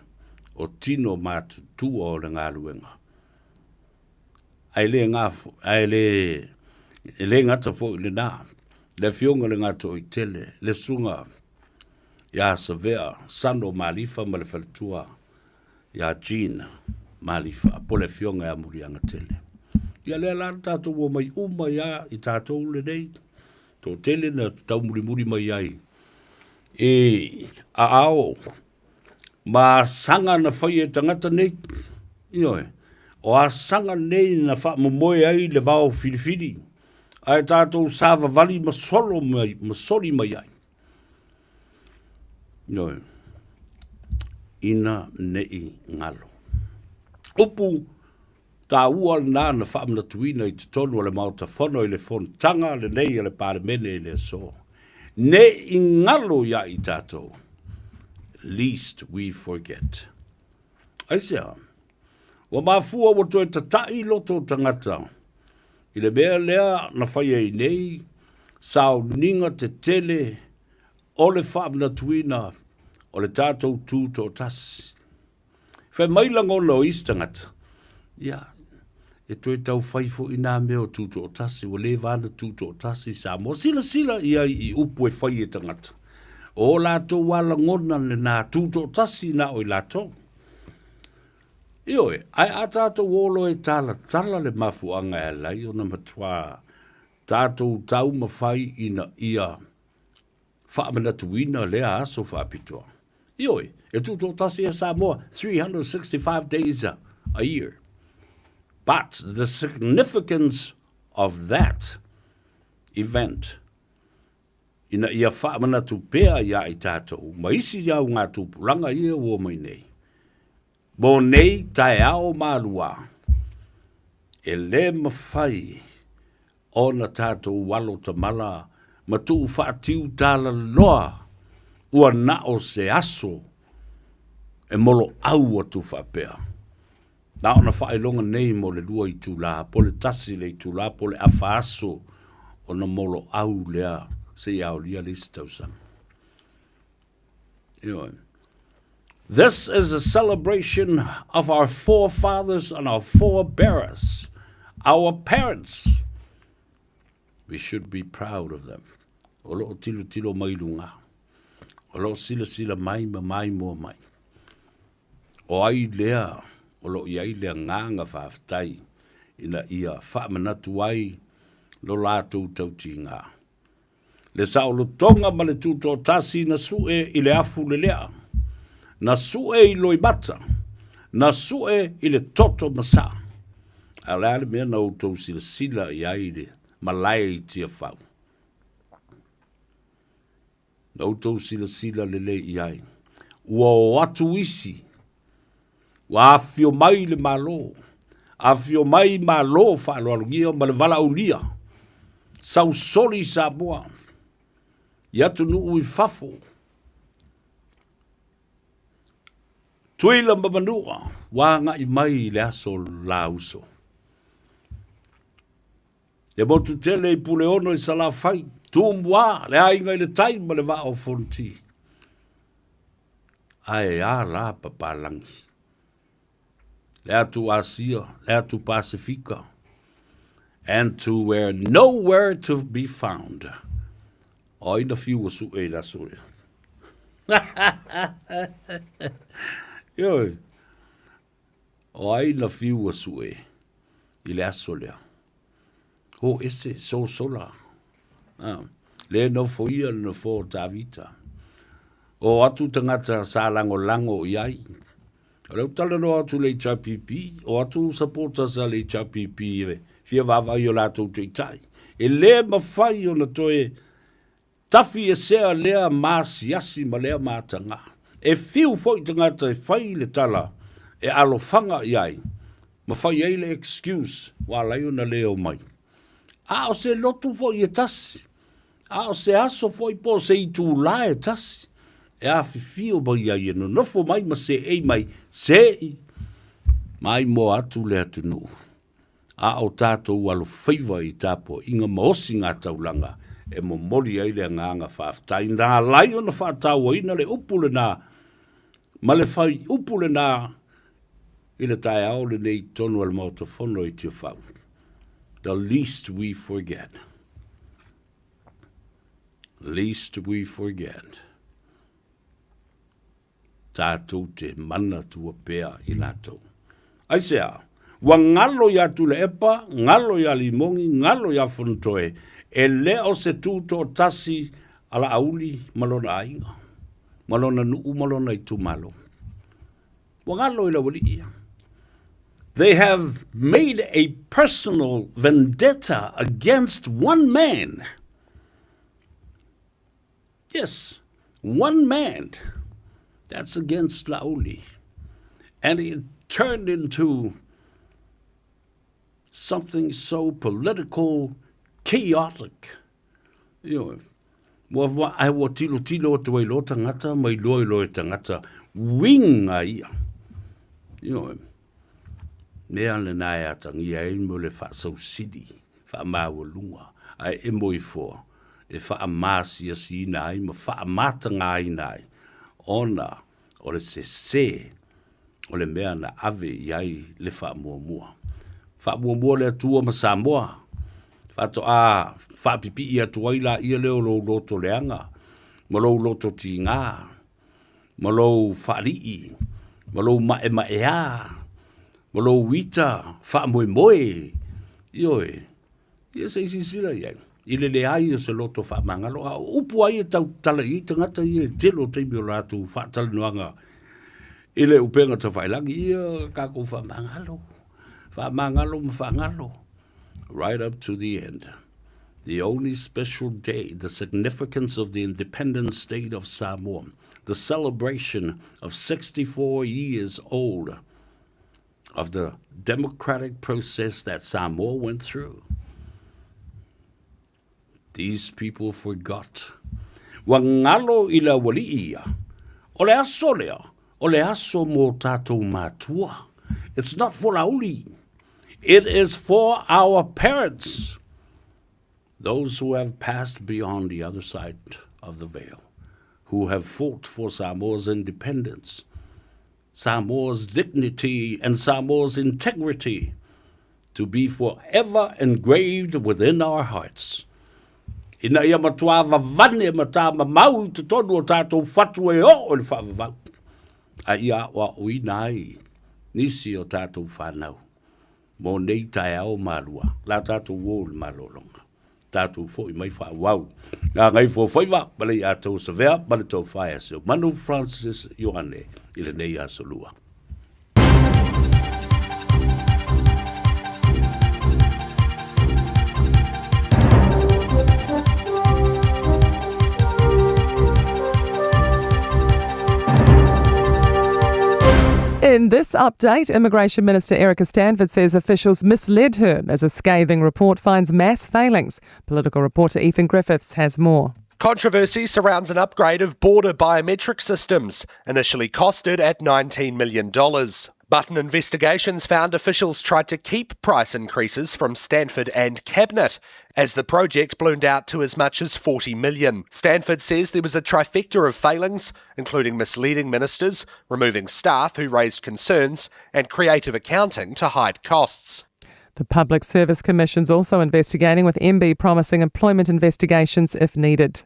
o tino matutua o le galuega. Ae le ae le e le gata foi i lena, le afioga i le Gatoaitele, le susuga ia Savea Sano Malifa ma le faletua ia Jean Malifa, po o le afioga ia Muliagatele. Ia lea la na tatou omai uma ia i tatou lenei, toatele na taumulimuli mai ai i aao ma asaga na faia e tagata nei, ioe, o asaga nei na faamomoe ai le vao filifili, ae tatou savavali ma solo mai, ma soli mai ai. Ioe, ina ne'i galo. Upu taua lena na faamanatuina i totonu o le Maota Fono i le fonotaga lenei a le Palemene i le aso. Ne i galo iā i tatou, least we forget. Aisea? Ua mafua ua toe tata'i loto o tagata i le mea lea na fai ai nei sauniga tetele o le faamanatuina o le tatou Tutoatasi. Fai mai lagona o isi tagata, ia, e toe tau fai foi nā mea o Tutoatasi, ua leva ona Tutoatasi Samoa. Silasila i ai i upu e fai e tagata. O latou lava lagona lena Tutoatasi na o i latou. Ioe, ae a tatou o loa e talatala le mafuaaga e ala ai ona matua tatou taumafai ina ia faamanatuina lea aso faapitoa. Ioe, e tutoatasi a Samoa 365 days a year. But the significance of that event ina ia faamanatu pea iā i tatou ma isi au ngā tupulaga ia ua mai nei. Mō nei taeao maluā, e le mawhai ona tatou alo tamala ma tuu faatiu talaloa ua na o se aso e moloau atu faapea. Na ona faailoga nei mo le 2 itula, po o le 1 le itula po o le afa aso ona moloau lea seia aolia le isi tausaga. Ioe. This is a celebration of our forefathers and our forebearers, our parents. We should be proud of them. O loo tilotilo mai luga. O loo silasila mai ma maimoa mai. O ai lea o lo o i ai le agaga faafetai ina ia faamanatu ai lo latou tautiga. Le saolotoga ma le tutoatasi na sue i le afu lelea, na sue i loimata, na sue i le toto masaa. A o le a le mea na outou silasila i ai i le malae i Tiafau? Na outou silasila lelei i ai. Ua o atu isi, ua afifio mai le Malo, afifio mai Malo faaaloalogia ma le valaaulia, sausoli i Samoa, i atunuu i fafo, Tuila ma Manua, ua agai mai i le aso lauso. Le motu tele i Puleono i Salafai, Tumua, le aiga i le tai ma le vaa o Fonoti. Ae a la papalagi. Le atu Asia, le atu Pasifika. And to where nowhere to be found. O ai na fiu ua sue i le aso lea. Ioe. O ai na fiu ua sue i le aso lea? Ho ese, sosola. Ah, le nofo ia le nofo o Tavita. O atu tagata sa lagolago i ai. O lea ua talanoa atu le HRPP, o atu supporters a le HRPP e fia vaavaai i o latou taitai. E le mafai ona toe. Tafiesea lea maasiasi ma lea matagā. E fiu foi tagata e fai le tala e alofaga i ai ma fai ai le excuse ua ala ai ona le omai. A o se lotu foi e tasi, a o se aso foi po o se itulā e tasi e afifio mai ai e nonofo mai ma seei mai, seei maimoa atu le atunuu. A o tatou alofaiva i tapuaiga ma osigataulaga e momoli ai le agaga faafetai, na ala ai ona faatauaina le upu lena ma le faiupu lena i le taeao lenei i totonu o le Maota Fono i Tiafau, The least we forget. Least we forget. Tatou te manatua pea i latou. Aisea? Ua galo iā Tuilaepa, galo iā Limogi, galo iā Fonotoe, e le o se tū toatasi a Laauli ma lona aiga, ma lona nuu ma lona itumalo. Ua galo i le aualii ia. They have made a personal vendetta against one man. Yes, one man. That's against Laauli. And it turned into something so political, chaotic. Ioe. Ua, ua, ae ua tilotilo atu ai loa tagata ma iloa i loa e tagata uiga ia. Ioe. Mea lena e atagia ai mo le faasausili, faamaualuga, ae emo ifo e faamasiasiina ai ma faamatagaina ai ona o le sese o le mea na ave i ai le faamuamua. Faamuamua le Atua ma Samoa, faatoa faapipii atu ai laia lea o lou loto leaga ma lou loto tigā ma lou faalii ma lou maemaea ma lou ita faamoemoe. Ioe, ia se i silasila i ai i le leai o se loto faamagalo, a o upu a ia e tautala i ai tagata ia i le tele o taimi o latou faatalanoaga i le upega tafailagi, ia tatou faamagalo, faamagalo ma faagalo right up to the end. The only special day, the significance of the independent state of Samoa, the celebration of 64 years old of the democratic process that Samoa went through. These people forgot. Ua galo i le aualii ia. O le aso lea, o le aso mo tatou matua. It's not for Laauli. It is for our parents, those who have passed beyond the other side of the veil, who have fought for Samoa's independence, Samoa's dignity and Samoa's integrity to be forever engraved within our hearts. Ina ia matuā vavane ma tāmamau i totonu o tātou whatu e oo i le faavavau, a ia aoaoina ai nisi o tātou whānau mō nei taeao malua, la tātou ō i le malologa. Tātou foi mai faaauau. Gagaifofaiva ma le Iātou Savea ma le Tofa ia Seumanu Francis Ioane i lenei aso lua. In this update, Immigration Minister Erica Stanford says officials misled her as a scathing report finds mass failings. Political reporter Ethan Griffiths has more. Controversy surrounds an upgrade of border biometric systems, initially costed at $19 million. But an investigations found officials tried to keep price increases from Stanford and Cabinet as the project ballooned out to as much as 40 million. Stanford says there was a trifecta of failings, including misleading ministers, removing staff who raised concerns, and creative accounting to hide costs. The Public Service Commission's also investigating, with MB promising employment investigations if needed.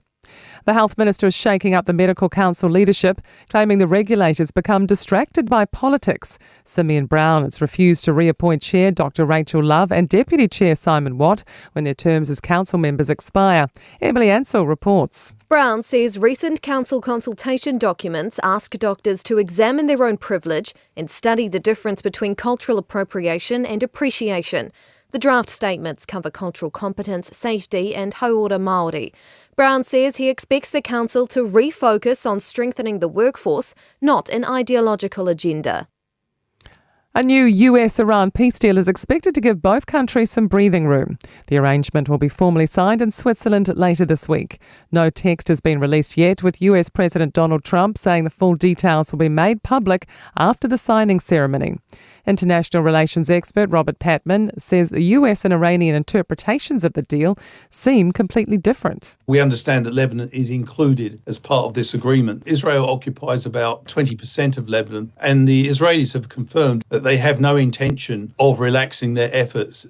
The Health Minister is shaking up the Medical Council leadership, claiming the regulators become distracted by politics. Simeon Brown has refused to reappoint Chair Dr Rachel Love and Deputy Chair Simon Watt when their terms as council members expire. Emily Ansell reports. Brown says recent council consultation documents ask doctors to examine their own privilege and study the difference between cultural appropriation and appreciation. The draft statements cover cultural competence, safety and hauora Māori. Brown says he expects the council to refocus on strengthening the workforce, not an ideological agenda. A new US Iran peace deal is expected to give both countries some breathing room. The arrangement will be formally signed in Switzerland later this week. No text has been released yet, with US President Donald Trump saying the full details will be made public after the signing ceremony. International relations expert Robert Patman says the US and Iranian interpretations of the deal seem completely different. We understand that Lebanon is included as part of this agreement. Israel occupies about 20% of Lebanon, and the Israelis have confirmed that they have no intention of relaxing their efforts.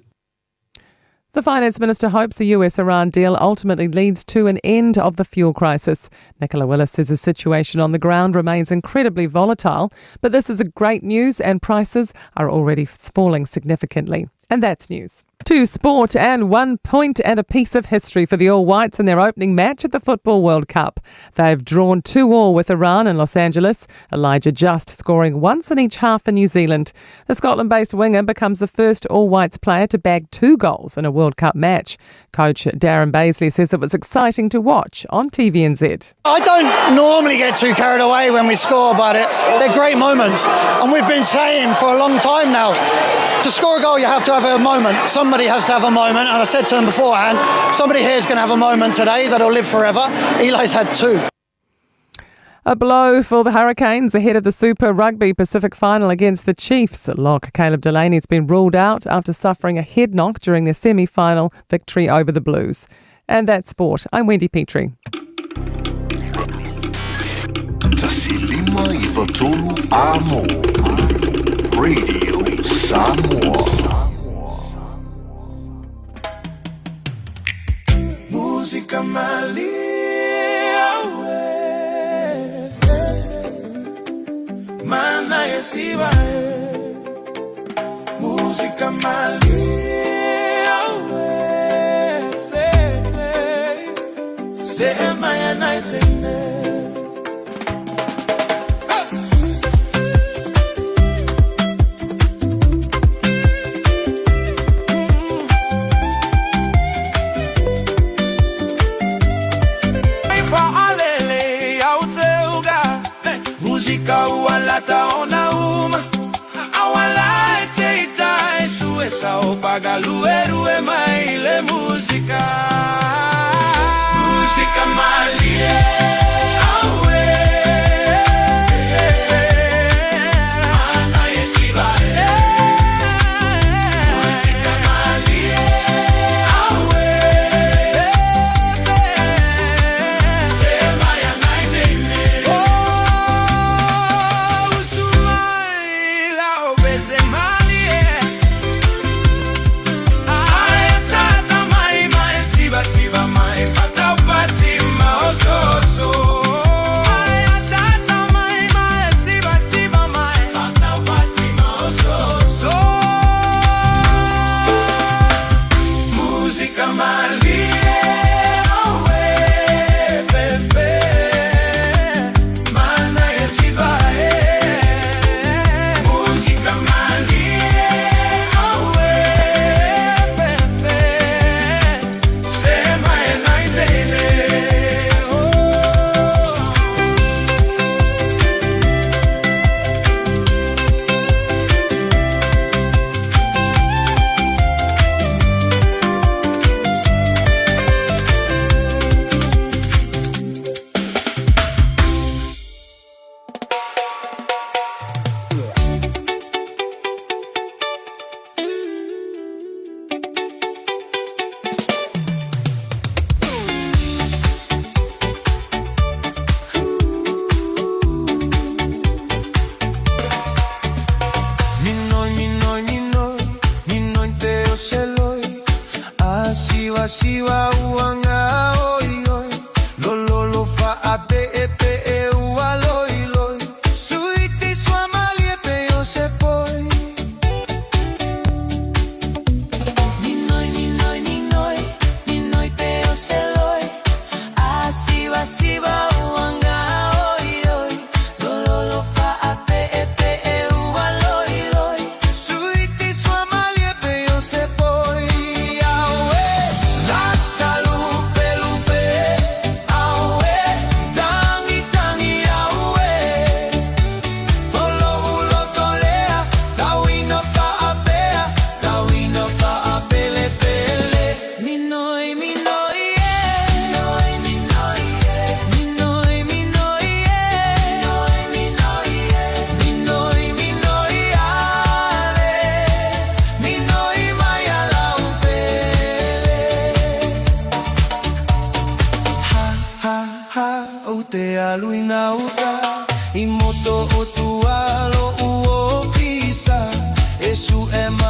The finance minister hopes the US Iran deal ultimately leads to an end of the fuel crisis. Nicola Willis says the situation on the ground remains incredibly volatile, but this is a great news and prices are already falling significantly. And that's news. To sport and one point and a piece of history for the All Whites in their opening match at the Football World Cup. They've drawn 2 all with Iran in Los Angeles, Elijah Just scoring once in each half for New Zealand. The Scotland based winger becomes the first All Whites player to bag two goals in a World Cup match. Coach Darren Bazeley says it was exciting to watch on TVNZ. I don't normally get too carried away when we score, but it, they're great moments. And we've been saying for a long time now, to score a goal, you have to have a moment. Somebody has to have a moment. And I said to them beforehand, somebody here is going to have a moment today that'll live forever. Eli's had two. A blow for the Hurricanes ahead of the Super Rugby Pacific final against the Chiefs. Lock Caleb Delany's been ruled out after suffering a head knock during their semi final victory over the Blues. And that's sport. I'm Wendy Petrie. Radio Samoa. Música Música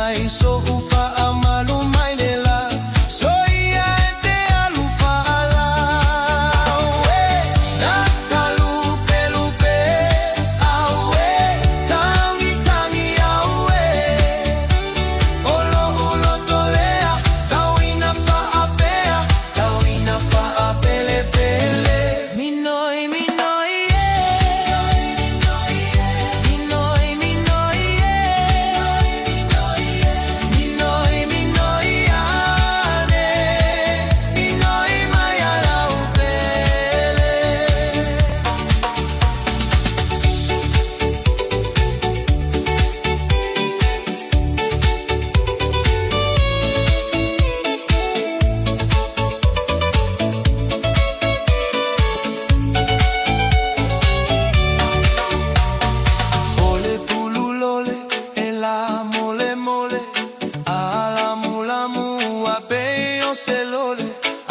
ai soʻu faamalu mai le la Soia e te alu faala Auē lata lupelupe Auē tagitagi Auē O loʻu loto lea Tau ina faapea Tau ina faapelepele Minoi minoi e Minoi minoi e Minoi minoi ane Minoi mai a lau pele. O le pulu lole e la mole mole A lamulamu a pei o se lole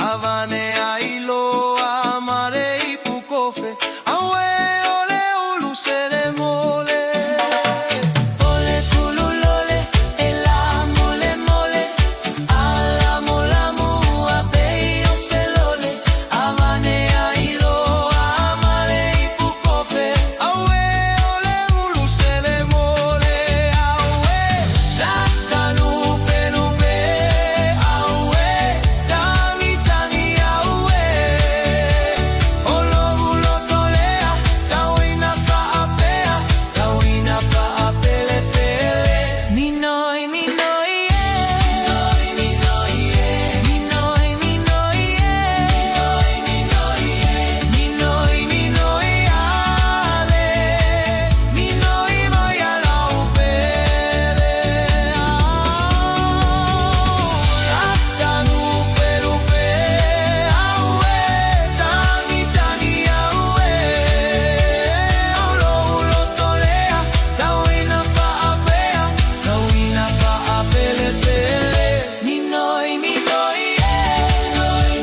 Avane ai loa ma le ipu kofe Auē o le ulu sele mole O le pulu lole e la mole mole A lamulamu a pei o se lole Avane ai loa ma le ipu kofe Auē o le ulu sele mole Auē lata lupe lupe Auē tagitagi Auē O loʻu loto lea Tau ina faapea Tau ina faapelepele Minoi minoi e Minoi minoi minoi e Minoi minoi ane Minoi mai a lau pele Lata lupe lupe Auē tagitagi Auē O loʻu loto lea Tau ina faapea Tau ina faapelepele Minoi minoi e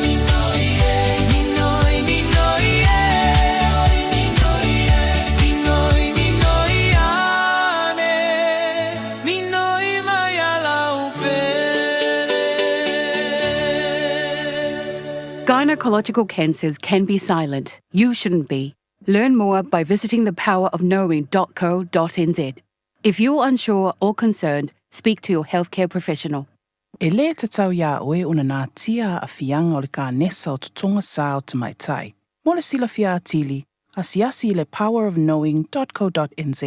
Minoi minoi e Minoi minoi ane Minoi mai a lau pele. Gynecological cancers can be silent. You shouldn't be. Learn more by visiting thepowerofknowing.co.nz. If you're unsure or concerned, speak to your healthcare professional. E lē tatau iā oe ona natia aafiaga o le kanesa o totoga sā o tamaitai. Mo le silafia atili, asiasi i le powerofknowing.co.nz.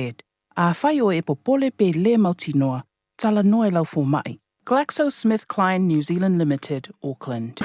Afai oe e popole pe lē mautinoa, talanoa i lau fomaʻi. GlaxoSmithKline New Zealand Limited, Auckland.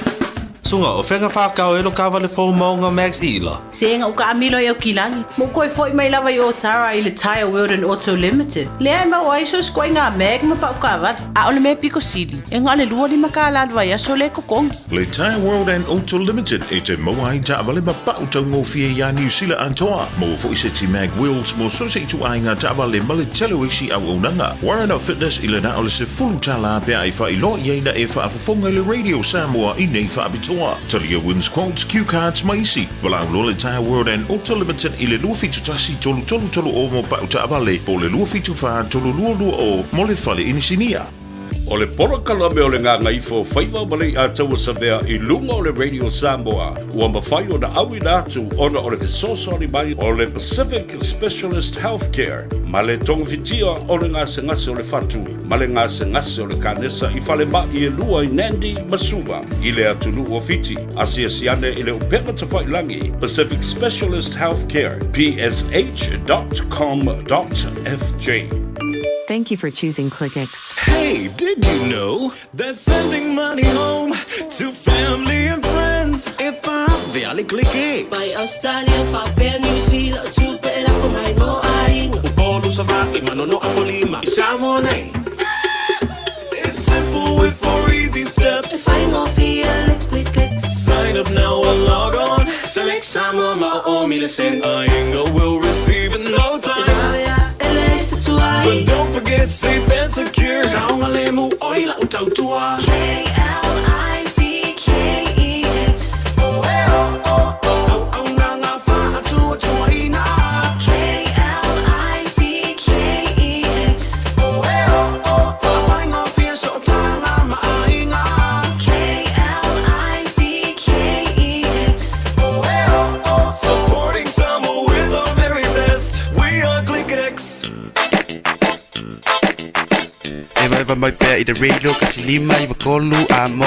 Suga, o fea na whākau e lo kāwale fō maunga Max Ila? Sega ua kaamilo i Aukilagi, ma ua toe foi mai lava i Otara i le Tyre World and Auto Limited, lea e maua ai so se ituaiga mag ma pau taavale. A o le mea pito sili, e na o le 25 kālā le vaiaso lea e totogi. Le Tyre World and Auto Limited e te maua ai taavale ma pau taugofie iā Niu Sila atoa. Maua foi seti mag wheels mo so se ituaiga taavale ma le tele o isi auaunaga. Warren of Fitness i le na o le 10 tālā pe a e faailoa i ai na e faafofoga i le Radio Samoa i nei faapitoa. Talia wins quotes, cue cards ma isi. Valaau loa le Tyre World and Auto Limited i le 271 333 o mo pau taavale po o le 274 322 mo le fale inisinia. O le polokalame o le Gagaifo Faiva ma le Iataua Savea i luga o le Radio Samoa ua mafai ona auina atu ona o le fesoasoani mai o le Pacific Specialist Healthcare ma le togafitia o le gasegase o le fatu ma le gasegase o le kanesa i falemai e lua i Nandi ma Suva i le atunuu o Fiti. Asiasi ane i le upega tafailagi Pacific Specialist Healthcare psh.com.fj. Thank you for choosing ClickX. Hey, did you know that sending money home to family and friends if I click Mai Australia, faapea New Zealand, tupe e lafo mai mo aiga. Upolu Savaii, Manono Apolima, i Samoa nei. It's simple with four easy steps. E faigofie le ClickX. Sign up now or log on. Select Samoa ma o mile send. Aiga will receive in no time. But don't forget safe and secure. Saogalemu oi lau tautua. ClickX. Au ngā ngā wha atua ina. i le radio 159 a mo.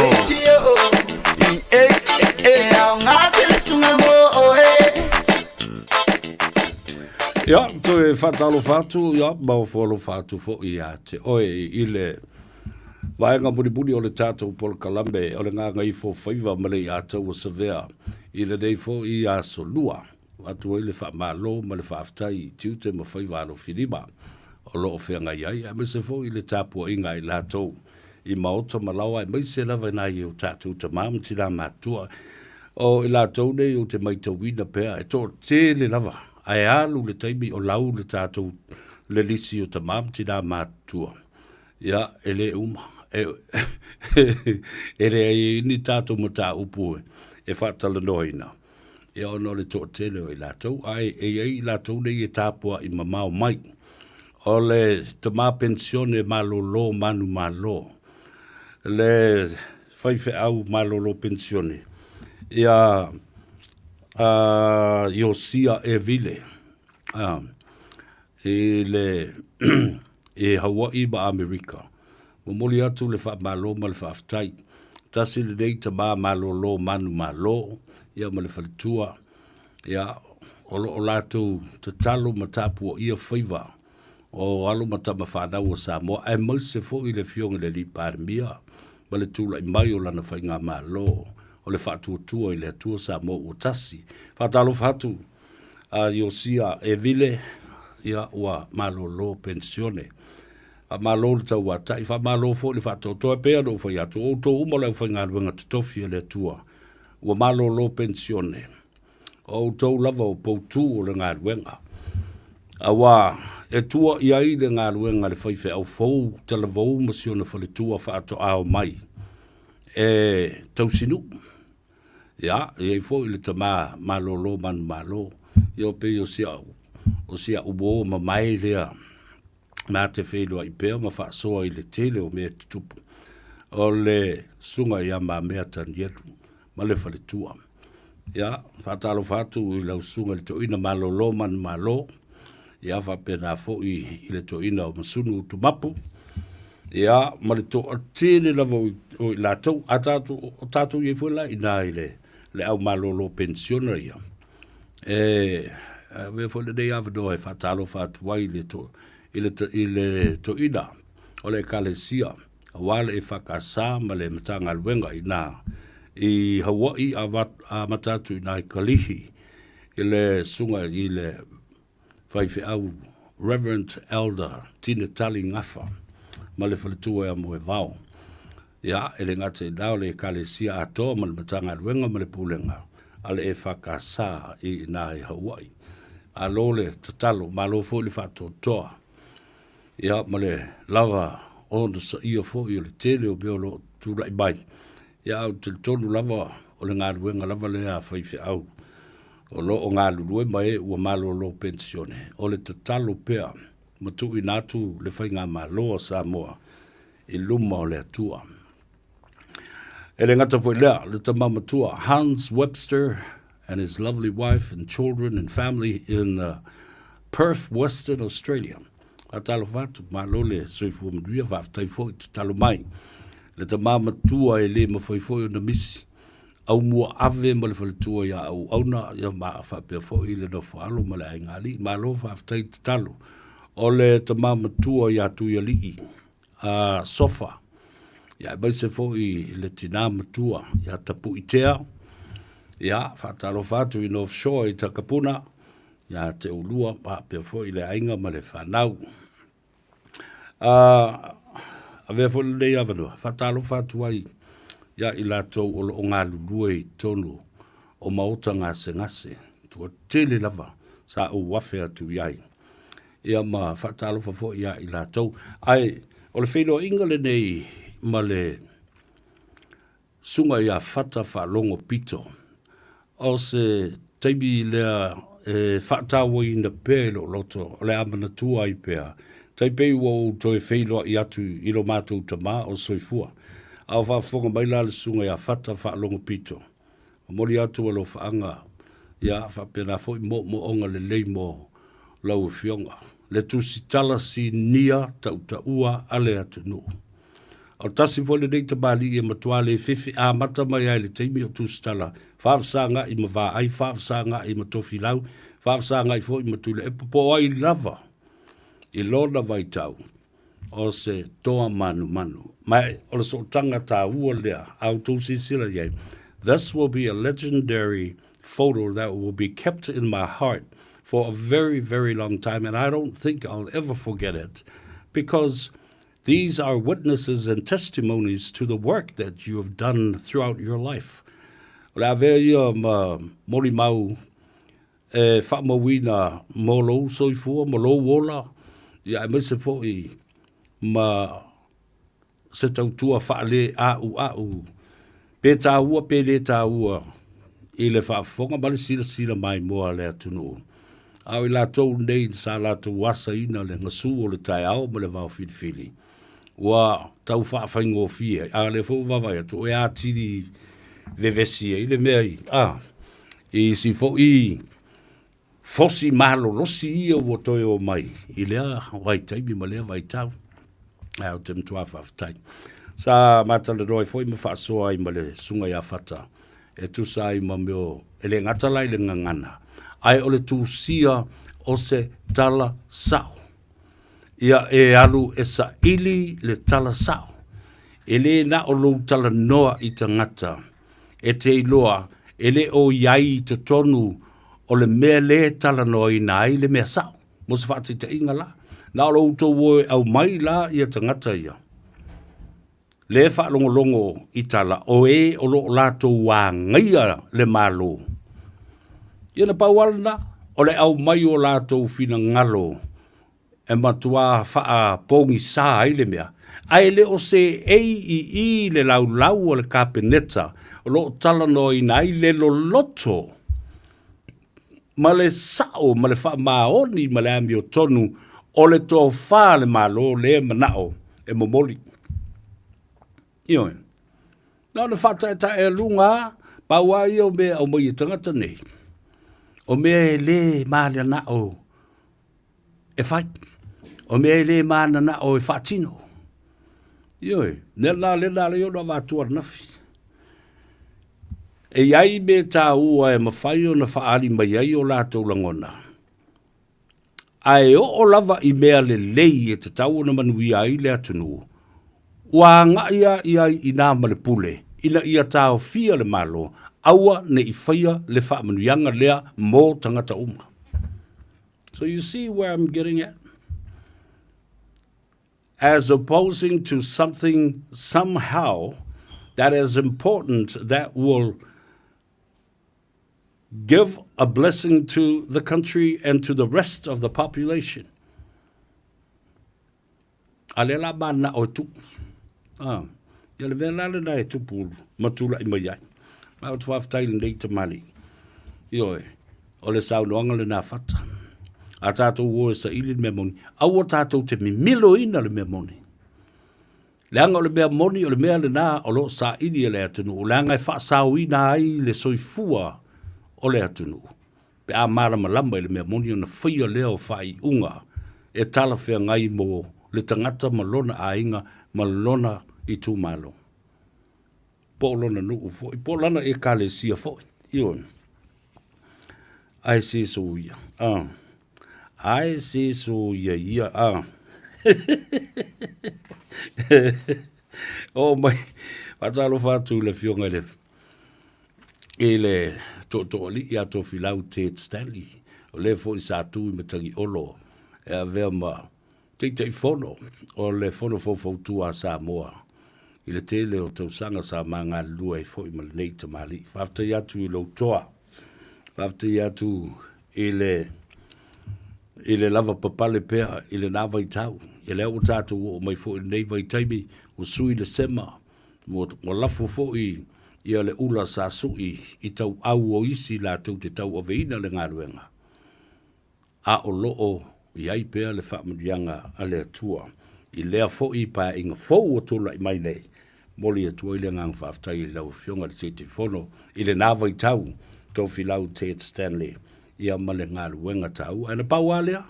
Ia, toe faatalofa atu, ia, ma ofo alofa atu foi ia te oe i le vaega mulimuli o le tatou polokalame o le Gagaifo Faiva ma le Iataua Savea i lenei foi aso Lua. Avatu ai le faamalo ma le faafetai i tiute ma faiva alofilima o lo o feagai ai, aemaise foi le tapuaiga a i latou i maota ma laoa, aemaise lava i nai o tatou tama ma tina matutua. O i latou nei ou te maitauina pea e toatele lava, ae alu le taimi o lau le tatou le lisi o tama ma tina matutua. Ia, e le uma. E, e leai ai ni tatou mataupu e faatalanoaina. Ia ona o le toatele o i latou, ae e i ai i latou nei e tapuai mamao mai. O le tama penisione malolo manumalo, le faifeau malolo penisione, ia Iosia Evile, i le i Hawaii ma Amerika. Momoli atu le faamalo ma le faafetai. Tasi lenei tama malolo manumalo, ia ma le faletua, ia, o lo o latou tatalo ma tapuaia faiva o alo ma tama fanau a Samoa, aemaise foi le Afioga i le Alii Palemia ma le tulai mai o lana faigamalo o le faatuatua i le Atua Samoa ua tasi. Faatalofa atu a Iosia Evile, ia, ua malolo penisione. Faamalo le tauatai, faamalo foi le faatoatoa. E pei ona ou fai atu, o outou uma o le aufaigaluega totofi a le Atua, ua malolo penisione. O outou lava o poutu o le galuega, auā e tua i ai le galuega a le faifeau fou talavou ma si ona faletua faatoa omai e tausinuu. Ia, e i ai foi le tama malolo manumalo, ia pei o si au, o si au uo mamae lea na te feiloai pea ma faasoa i le tele o mea tutupu. O le susuga ia Mamea Tanielu ma le faletua. Ia, faatalofa atu i lau susuga i le toeaina malolo manumalo, ia faapena foi i le toeaina o Masunu Utumapu, ia ma le toatele lava o i latou, a tatou, o tatou i ai foi la i ina i le, le au malolo penisiona ia. E avea foi lenei avanoa e faatalofa atu ai i le, to, i le, i le toeaina o le Ekalesia, aua le EFKS ma le Matagaluega i ina i Hawaii, amata atu i ina i Kalihi, i le susuga i le faifeau Reverend Elder Tine Tali Gafa ma le faletua ia Moevao. Ia, e le gata i ina o le Ekalesia atoa ma le Matagaluega ma le Pulega a le EFKS i ina i Hawaii. Malo le tatalo, malo foi le faatoatoa. Ia, ma le lava onosaia foi o le tele o mea o lo o tulai mai. Ia, ae ou te talitonu lava o le galuega lava lea a faifeau o lo o galulue ma e ua malolo penisione, o le tatalo pea ma tuuina atu le faigamalo a Samoa i luma o le Atua. E le gata foi i lea, le tama matua Hans Webster and his lovely wife and children and family in Perth, Western Australia. Faatalofa atu, malo le soifua manuia, faafetai foi tatalo mai. Le tama matua e le mafai foi ona misi, Aumua Ave ma le faletua ia Auauna, ia ma faapea foi le nofo alo ma le aiga alii. Malo faafetai tatalo. O le tama matua ia Tuialii, a Sofa, ia aemaise foi le tina matua ia Tapuitea, ia faatalofa atu i North Shore i Takapuna, ia te oulua faapea foi le aiga ma le fanau. A avea foi lenei avanoa, faatalofa atu ai ia i latou o lo o galulue i totonu o maota gasegase, toatele lava sa ou afe atu i ai. Ia ma faatalofa foi ia i latou. Ae o le feiloaiga lenei ma le Susuga ia Fata Faalogo Pito, o se taimi lea e faatauaina pea i lou loto, o le a manatua ai pea, tai pei ua ou toe feiloai atu i lo matou tama o soifua. A o faafofoga mai la le Susuga ia Fata Faalogo Pito, Momoli atu alofaaga, ia faapena foi moomooga lelei mo lau Afioga, le tusitala sinia tautaua a le atunuu. O le tasi foi lenei tamalii e matua le fefe amata mai lava i le taimi o Tusitala, faafesagai ma Vaai, faafesagai ma Tofilau, faafesagai foi ma Tuilaepa, po o ai lava i lona vaitau o se toa manumanu. Ma o le sootaga taua lea a outou silasila i ai. This will be a legendary photo that will be kept in my heart for a very, very long time and I don't think I'll ever forget it because these are witnesses and testimonies to the work that you have done throughout your life. O le avea ia ma molimau e faamauina mo lou soifua ma lou ola, ia aemaise foi ma se tautua faale-a'ua'u, pe taua pe le taua i le faafofoga ma le silasila maimoa a le atunuu. A o i latou nei sa latou asaina le gasu o le taeao ma le vao filifili, ua tau faafaigofie ai, a o lea foi ua vaavaai atu, e atili vevesi ai le mea i, a, i isi foi fosi malolosi ia ua toe o mai i lea vaitaimi ma lea vaitau. Ae ou te matua faafetai. Sa matalanoa ai foi ma faasoa ai ma le Susuga ia Fata e tusa ai ma mea o, e le gata la i le gagana, ae o le tusia o se tala sao. Ia e alu e saili le tala sao. E le na o lou talanoa i tagata e te iloa e le o i ai i totonu o le mea lea e talanoaina ai le mea sao. Mo se faataitaiga la, na o lo outou o e aumai la ia tagata ia, lea e faalogologo i tala o e o lo o latou agaia le Malo. Ia na pau lava lena, o le aumai o latou finagalo e matua faapogisa ai le mea, ae le o seei i i le laulau a le Kapeneta o lo o talanoaina ai le loloto ma le sao ma le faamaoni ma le amiotonu o le tofa a le Malo lea e manao e momoli. Ioe. Na ona faataetaealuga lava, pau lava ia o mea e aumai e tagata nei, o mea e le mananao e fai, o mea e le mananao e faatino. Ioe, mea lena lea na ala ai ona avatua ananafi. E i ai mea taua e mafai ona faaali mai ai o latou lagona, ae oo lava i mea lelei e tatau ona manuia ai le atunuu, ua agai lava i ai i nā ma le pule ina ia taofia le Malo, aua ne i faia le faamanuiaga lea mo tagata uma. So you see where I'm getting at? As opposing to something somehow that is important that will give a blessing to the country and to the rest of the population. A lea la mananao e tuu. Ah, ia le mea la lena e tupu ma tulai mai ai. Ma ou te faafetai i lenei tamalii. Ioe, o le saunoaga lena Fata. A tatou o e saili le mea moni, aua tatou te mimiloina le mea moni. Leaga o le mea moni o le mea lena o lo o saili e le atunuu, leaga e faasaoina ai le soifua o le atunuu. Pe a malamalama i le mea moni ona faia lea o faaiuga e talafeagai mo le tagata ma lona aiga ma lona itumalo, po o lona nuu foi, po o lana ekalesia foi. Ioe. Ae se soia. Ah. Ae se soia ia. Ah. Oo mai, faatalofa atu i le Afioga i le i le Tootooalii ia Tofilau Ted Stanley, o le foi sa tu i Matagiolo e avea ma Taitaifono o le Fono Faufautua a Samoa i le tele o tausaga sa ma galulue ai foi ma lenei tamalii. Faafetai atu i lou toa, faafetai atu i le i le lava papale pea i lena vaitau. Ia lea ua tatou oo mai foi i lenei vaitaimi, ua sui le sema, ua, ua lafo foi ia le ula sa sui i tauau o isi latou te tauaveina le galuega, a o lo o i ai pea le faamanuiaga a le Atua i lea foi paeaiga fou ua tulai mai nei. Momoli atu ai le agaga faafetai i lau Afioga i le Taitaifono i lena vaitau, Tofilau Ted Stanley, ia ma le galuega taua. Ae na pau lava lea,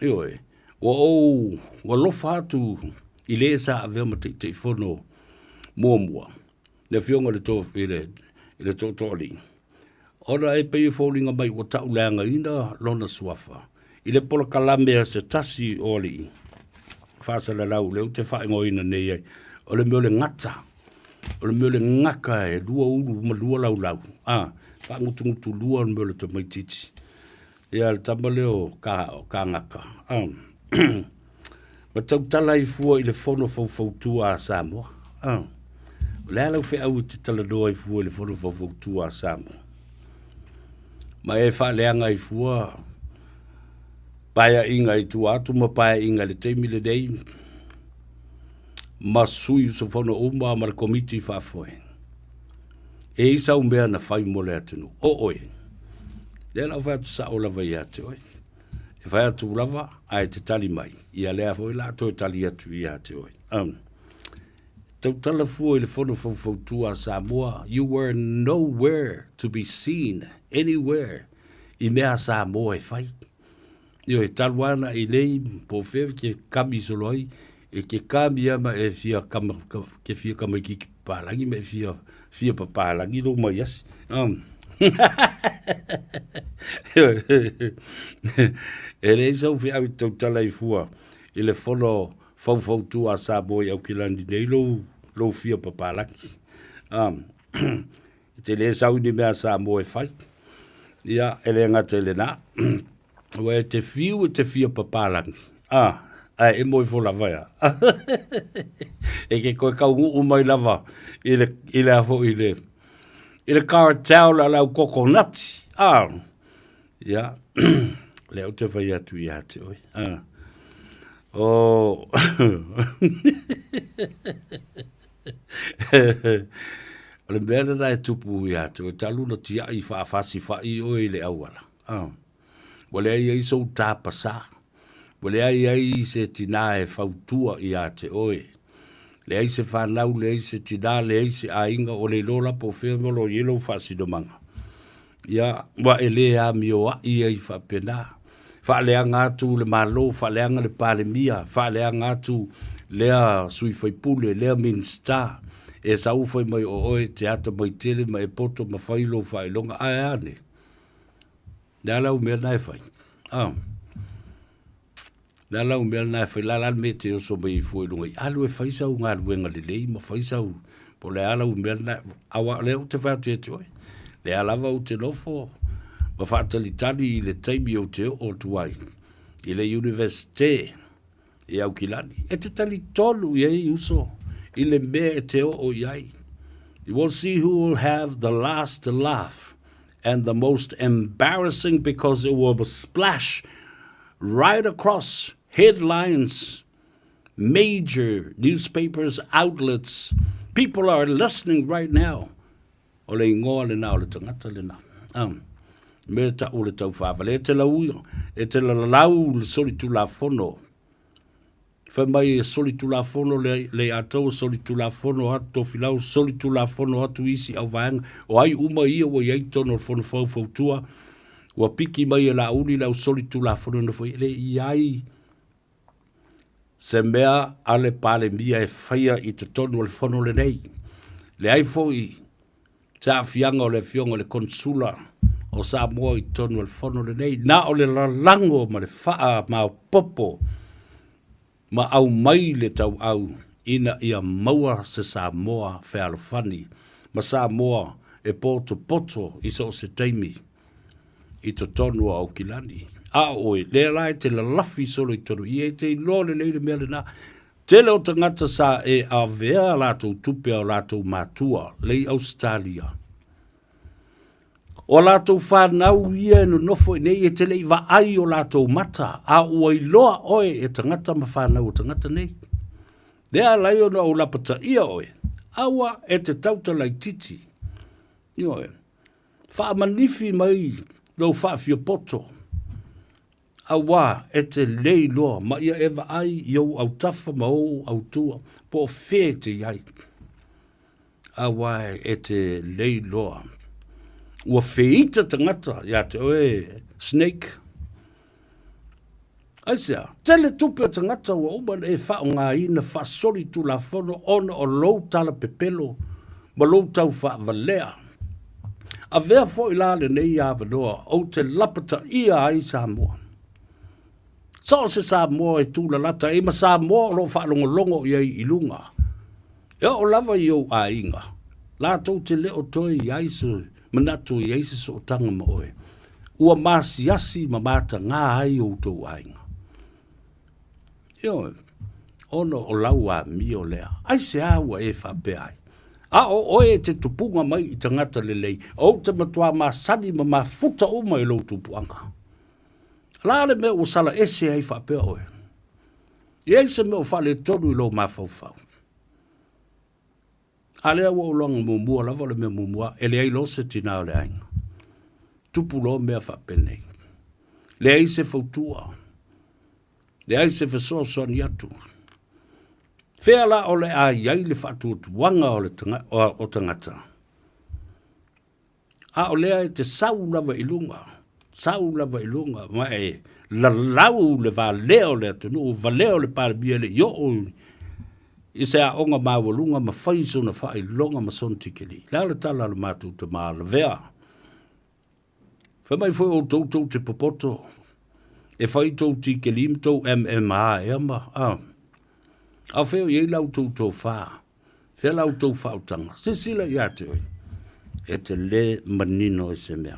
ioe, ua ou alofa atu I le sa avea ma Taitaifono muamua, le Afioga i le to, i le, i le Tootooalii, ona e pei e foliga mai ua tauleagaina lona suafa i le polokalame a se tasi o alii faasalalau lea ou te faaigoaina nei ai, o le mea o le gata, o le mea o le gaka e lua ulu ma lua laulau, a, faagutugutu lua le mea o le tamaitiiti. Ia, le tama lea o ka, o Kagaka, a, ma tautala ai fua i le fono faufautua a Samoa. A, o le a lau feau e te talanoa ai fua i le fono faufautua a Samoa? Ma e faaleaga ai fua paeaiga i tua atu ma paeaiga i le taimi lenei ma sui usufono uma ma le komiti faafoe. E i sau mea na fai mo le atunuu. O oe, lea la o fai atu sao lava ia te oe. E fai atu lava ae te tali mai. Ia lea foi la toe tali atu ia te oe. Um, tautala fua i le fono faufautua a Samoa, you were nowhere to be seen anywhere i mea a Samoa e fai. Ioe, talu ana i lei po o fea ke kami solo ai, e ke kami ia ma e fia kama, ke fia kamaikiki papalagi ma e fia, fia papalagi lou mai asi. Um. E leai sau feau i tautala i fua i le fono faufautua a Samoa i Aukilani nei lou, lou fia papalagi. Um. E te le sau i ni mea a Samoa e fai. Ia, e le gata i lenā. Ua e te fiu e te fia papalagi. Ah, ae e moe fo lava ia. e ke koe kaungu'u mai lava i le, i le afo i le, i le cartel a le au kokonati. Ah, ia, lea ou te fai atu ia te oe. Ah. Oh. O le mea lena e tupu ia te oe, talu ona tiai faafasifai oe i le auala. Ah. Ua leai ai sou tapasā. Ua leai ai se tinā e fautua ia te oe. Leai se whanau, leai se tinā, leai se aiga, o le iloa la po o fea mea o lo o i ai lou faasinomaga. Ia, ua e lē amioaʻi ai faapena. Faaleaga atu le Malo, faaleaga le Palemia, faaleaga atu lea sui faipule, lea Minisita, e sau fai mai o oe e te atamai tele ma e poto ma fai lou faailoga, ae a nei? Le a lau mea lena e fai? Ah. Le a lau mea lena e fai? La la le mea e te oso mai ai fua i luga i alu e fai sau galuega lelei ma fai sau, po o le a lau mea lena, aua o lea ou te fai atu ia te oe, lea lava ou te nofo ma faatalitali i le taimi ou te oo atu ai i le Universite i Aukilani. E te talitonu i ai uso i le mea e te oo i ai. You will see who will have the last laugh and the most embarrassing because it will splash right across headlines, major newspapers, outlets. People are listening right now. O le ingoa lena o le tagata lena. Um, me ta'u le taufaafale. E te lau, e te lalau le solitulafono. Fai mai e solitulafono le, le Leiataua, solitulafono atu Tofilau, solitulafono atu isi auvaega. O ai uma ia ua i ai tonu o le Fono Faufautua, ua piki mai e Laauli le au solitulafono na fai, e le i ai se mea a le Palemia e faia i totonu o le Fono lenei. Leai foi se aafiaga o le Afioga i le Konesula o Samoa i totonu o le Fono lenei, na o le lalago ma le faamaopoopo ma aumai le tauau ina ia maua se Samoa fealofani ma Samoa e potopoto i so o se taimi i totonu o Aukilani. A o oe, lea la e te lalafi solo i totonu, ia e te iloa lelei le mea lena. Tele o tagata sa e avea a latou tupe a o latou matua lei Ausetalia. O a latou fanau ia e nonofo i nei e te le i vaai o latou mata, a ua iloa oe e tagata ma fanau o tagata nei. Lea ala ai ona ou lapataia oe, aua e te tauta laititi. Ioe. Faamanifi mai lou faafiapoto. Auā, e te lei loa ma ia e vaai i ou autafa ma ou autua, po o fea e te i ai. Auā, e te lei loa. Ua feita tagata iā te oe, Snake. Aisea? Tele tupe a tagata ua uma ona e faaaogaina faasolitulafono ona o lou tala pepelo ma lou tau faavalea. Avea foi la lenei avanoa ou te lapataia ai Samoa. So o se Samoa e tūlalata ai ma Samoa o lo o faalogologo i ai i luga. E oo lava i ou aiga, latou te le o toe i ai se manatu e i ai se sootaga ma oe, ua masiasi ma matagā ai outou aiga. Ioe, ona o lau amio lea, aisea ua e faapea ai? A o oe e te tupuga mai i tagata lelei, ou te matuā masani ma mafuta uma i lou tupuaga. O le a le mea ua sala ese ai faapea oe? E i ai se mea o faaletonu i lou mafaufau? A lea ua ou loga muamua lava o le mea muamua, e leai loa se tinā o le aiga. Tupu loa mea faapenei. Leai se fautua. Leai se fesoasoani atu. Fea la o le a i ai le faatuatuaga o, le tanga, o, o tagata? A o lea e te sau lava i luga, sau lava i luga, ma e lalau le valea o le atunuu, valea o le Palemia e le i oo i se aoga maualuga ma fai sona faailoga ma sona tikeli. Le a le tala a le matou tama lavea? Fai mai foi outou tou te popoto e fai tou tikeli ma tou MMA ea ma, a. A o fea o i ai la outou tofa? Fea la outou faautaga? Silasila ia te oe, e te lē manino i se mea.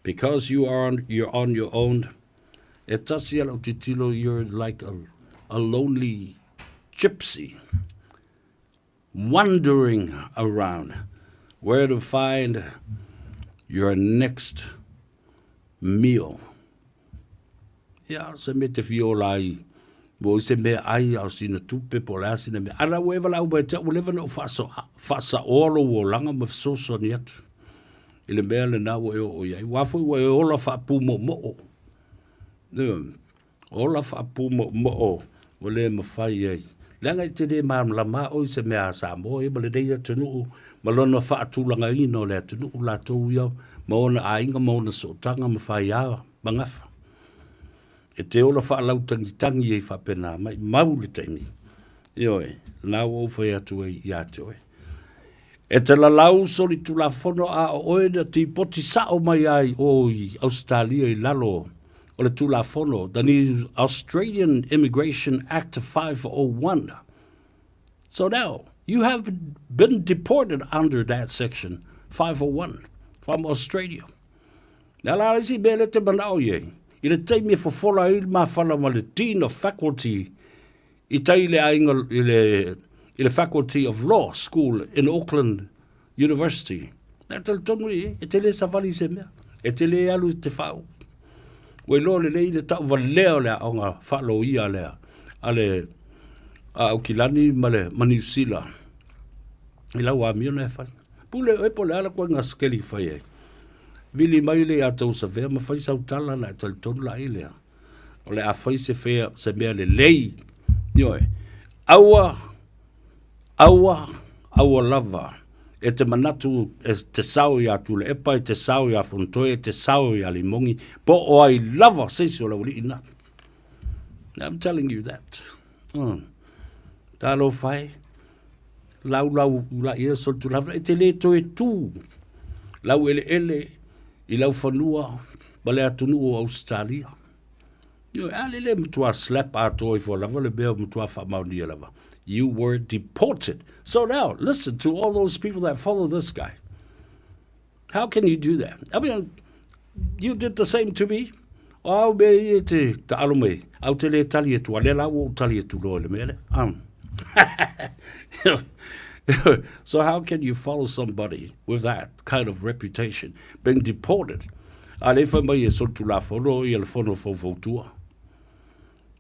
Because you are on, you're on your own, e tasi a lau titilo, you're like a, a lonely gypsy wandering around where to find your next meal. Ia, se mea te fia ola ai, mo i se mea ai a o sina tupe po o le a sina mea. Ana ua e valaau mai te au, ua leva ona ou faasaoa lou olaga ma fesoasoani atu i le mea lena ua e oo i ai. Aua foi ua e ola faapumoomoo. Ola faapumoomoo ua le mafai ai. Leaga e te le malamalama oe i se mea a Samoa ia ma lenei atunuu ma lona faatulagaina o le atunuu latou ia ma ona aiga ma ona sootaga ma faia ma gafa. E te ola faalautagitagi ai faapena, maimau le taimi. Ioe, lena ua ou fai atu ai ia te oe. E te lalau solitulafono a o oe na tipoti sao mai ai o i Ausetalia i lalo o le Tulafono, the New Australian Immigration Act 501. So now, you have been deported under that section 501 from Australia. Le ala le isi mea lea e te manao i ai, i le taimi e fofola ai le mafala ma le Dean of Faculty i tai i le aiga i le, i le Faculty of Law School in Auckland University. E talitonu i e te le savali i se mea, e te le alu i te whau. Ua iloa lelei le tauvalea o le aoga faaloia lea a le a Aukilani ma le ma Niu Sila i lau amio na e fai. Pule oe po o le a le koe gasikeli fai ai. Vili mai le ia tou savea ma fai sau tala na e talitonu la i lea. O le a fai se fea, se mea lelei. Ioe. Aua, aua, aua lava e te manatu e te sao iā Tuilaepa, e te sao iā Fonotoe, e te sao iā Limogi, po o ai lava se isi o le aualii na. I'm telling you that. Mm. Talofa e. Laulau la ia solitulafono, e te le toe tū lau eleele i lau fanua ma le atunuu o Ausetalia. Ioe, a le le matua slap atoa ifo lava le mea matua faamaonia lava. You were deported. So now, listen to all those people that follow this guy. How can you do that? I mean, you did the same to me. O au mea ia te taalo mai, au te le tali atu, a lea la ua ou tali atu loa i le mea lea. Um. so how can you follow somebody with that kind of reputation, being deported? A le fai mai e solitulafono ia le fono faufautua.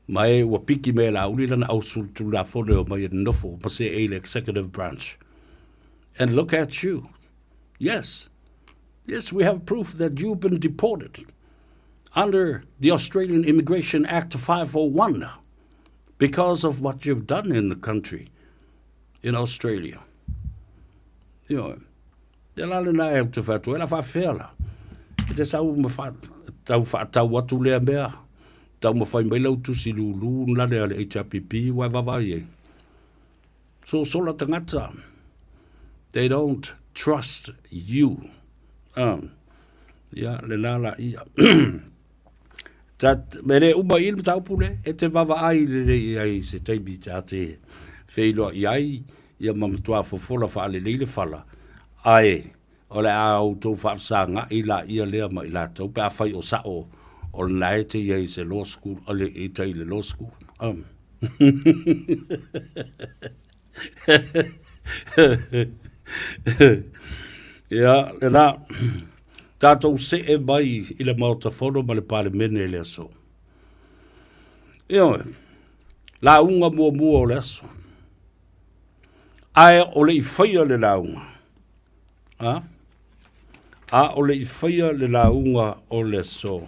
Ma e ua piki me la uli lana au solitulafono e o mai e nofo ma se e le executive branch. And look at you. Yes. Yes, we have proof that you've been deported under the Australian Immigration Act 501 because of what you've done in the country, in Australia. Ioe. Ia la lena e te whatu, e la whawhea la. E te sau ma wha, tau whaatau atu lea mea. Taumafai mai lau tusi lūlū nale a le HRPP ua e vaavaai ai. Sosola tagata. They don't trust you. Ah. Ia, lena la ia. Tat, me le uma i le mataupu le, e te vaavaai lelei i ai se taimi ta te feiloai ai, ia ma matua fofola faalelei le fala, ae o le a outou faafesaga'i laia lea ma i latou pe afai o sa'o o lena e te i ai i se law school, o le, i tai i le law school. Ia, lena, tatou see mai i le Maota Fono ma le Palemene i le aso. Ioe, lauga muamua o le aso. Ae o le i faia le lauga, a? A o le i faia le lauga o le aso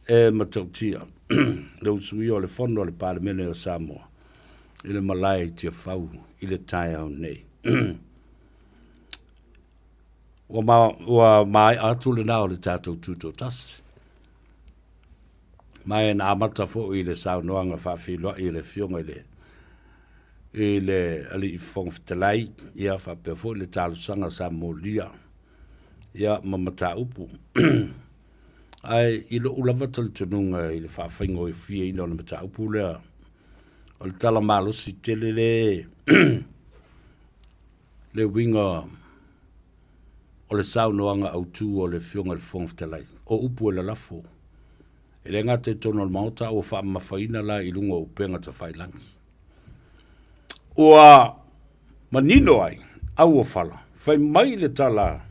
e matautia le usuia o le fono a le Palemene o Samoa i le malae i Tiafau i le taeao nei. Ua, ma, ua maea atu lena o le tatou tutoatasi. Ma e na amata foi i le saunoaga faafeiloai i le afioga i le i le Alii Fofoga Fetalai, ia faapea foi le talosaga sa molia ia ma mataupu. Ae i lou lava talitonuga i le faafaigofieina o le mataupu lea, o le tala malosi tele le le uiga o le saunoaga autu o le Afioga i le Fofoga Fetalai, o upu e lalafo. E le gata i totonu o le Maota, a ua faamamafaina la i luga o upega tafailagi. Ua manino ai auofala, fai mai le tala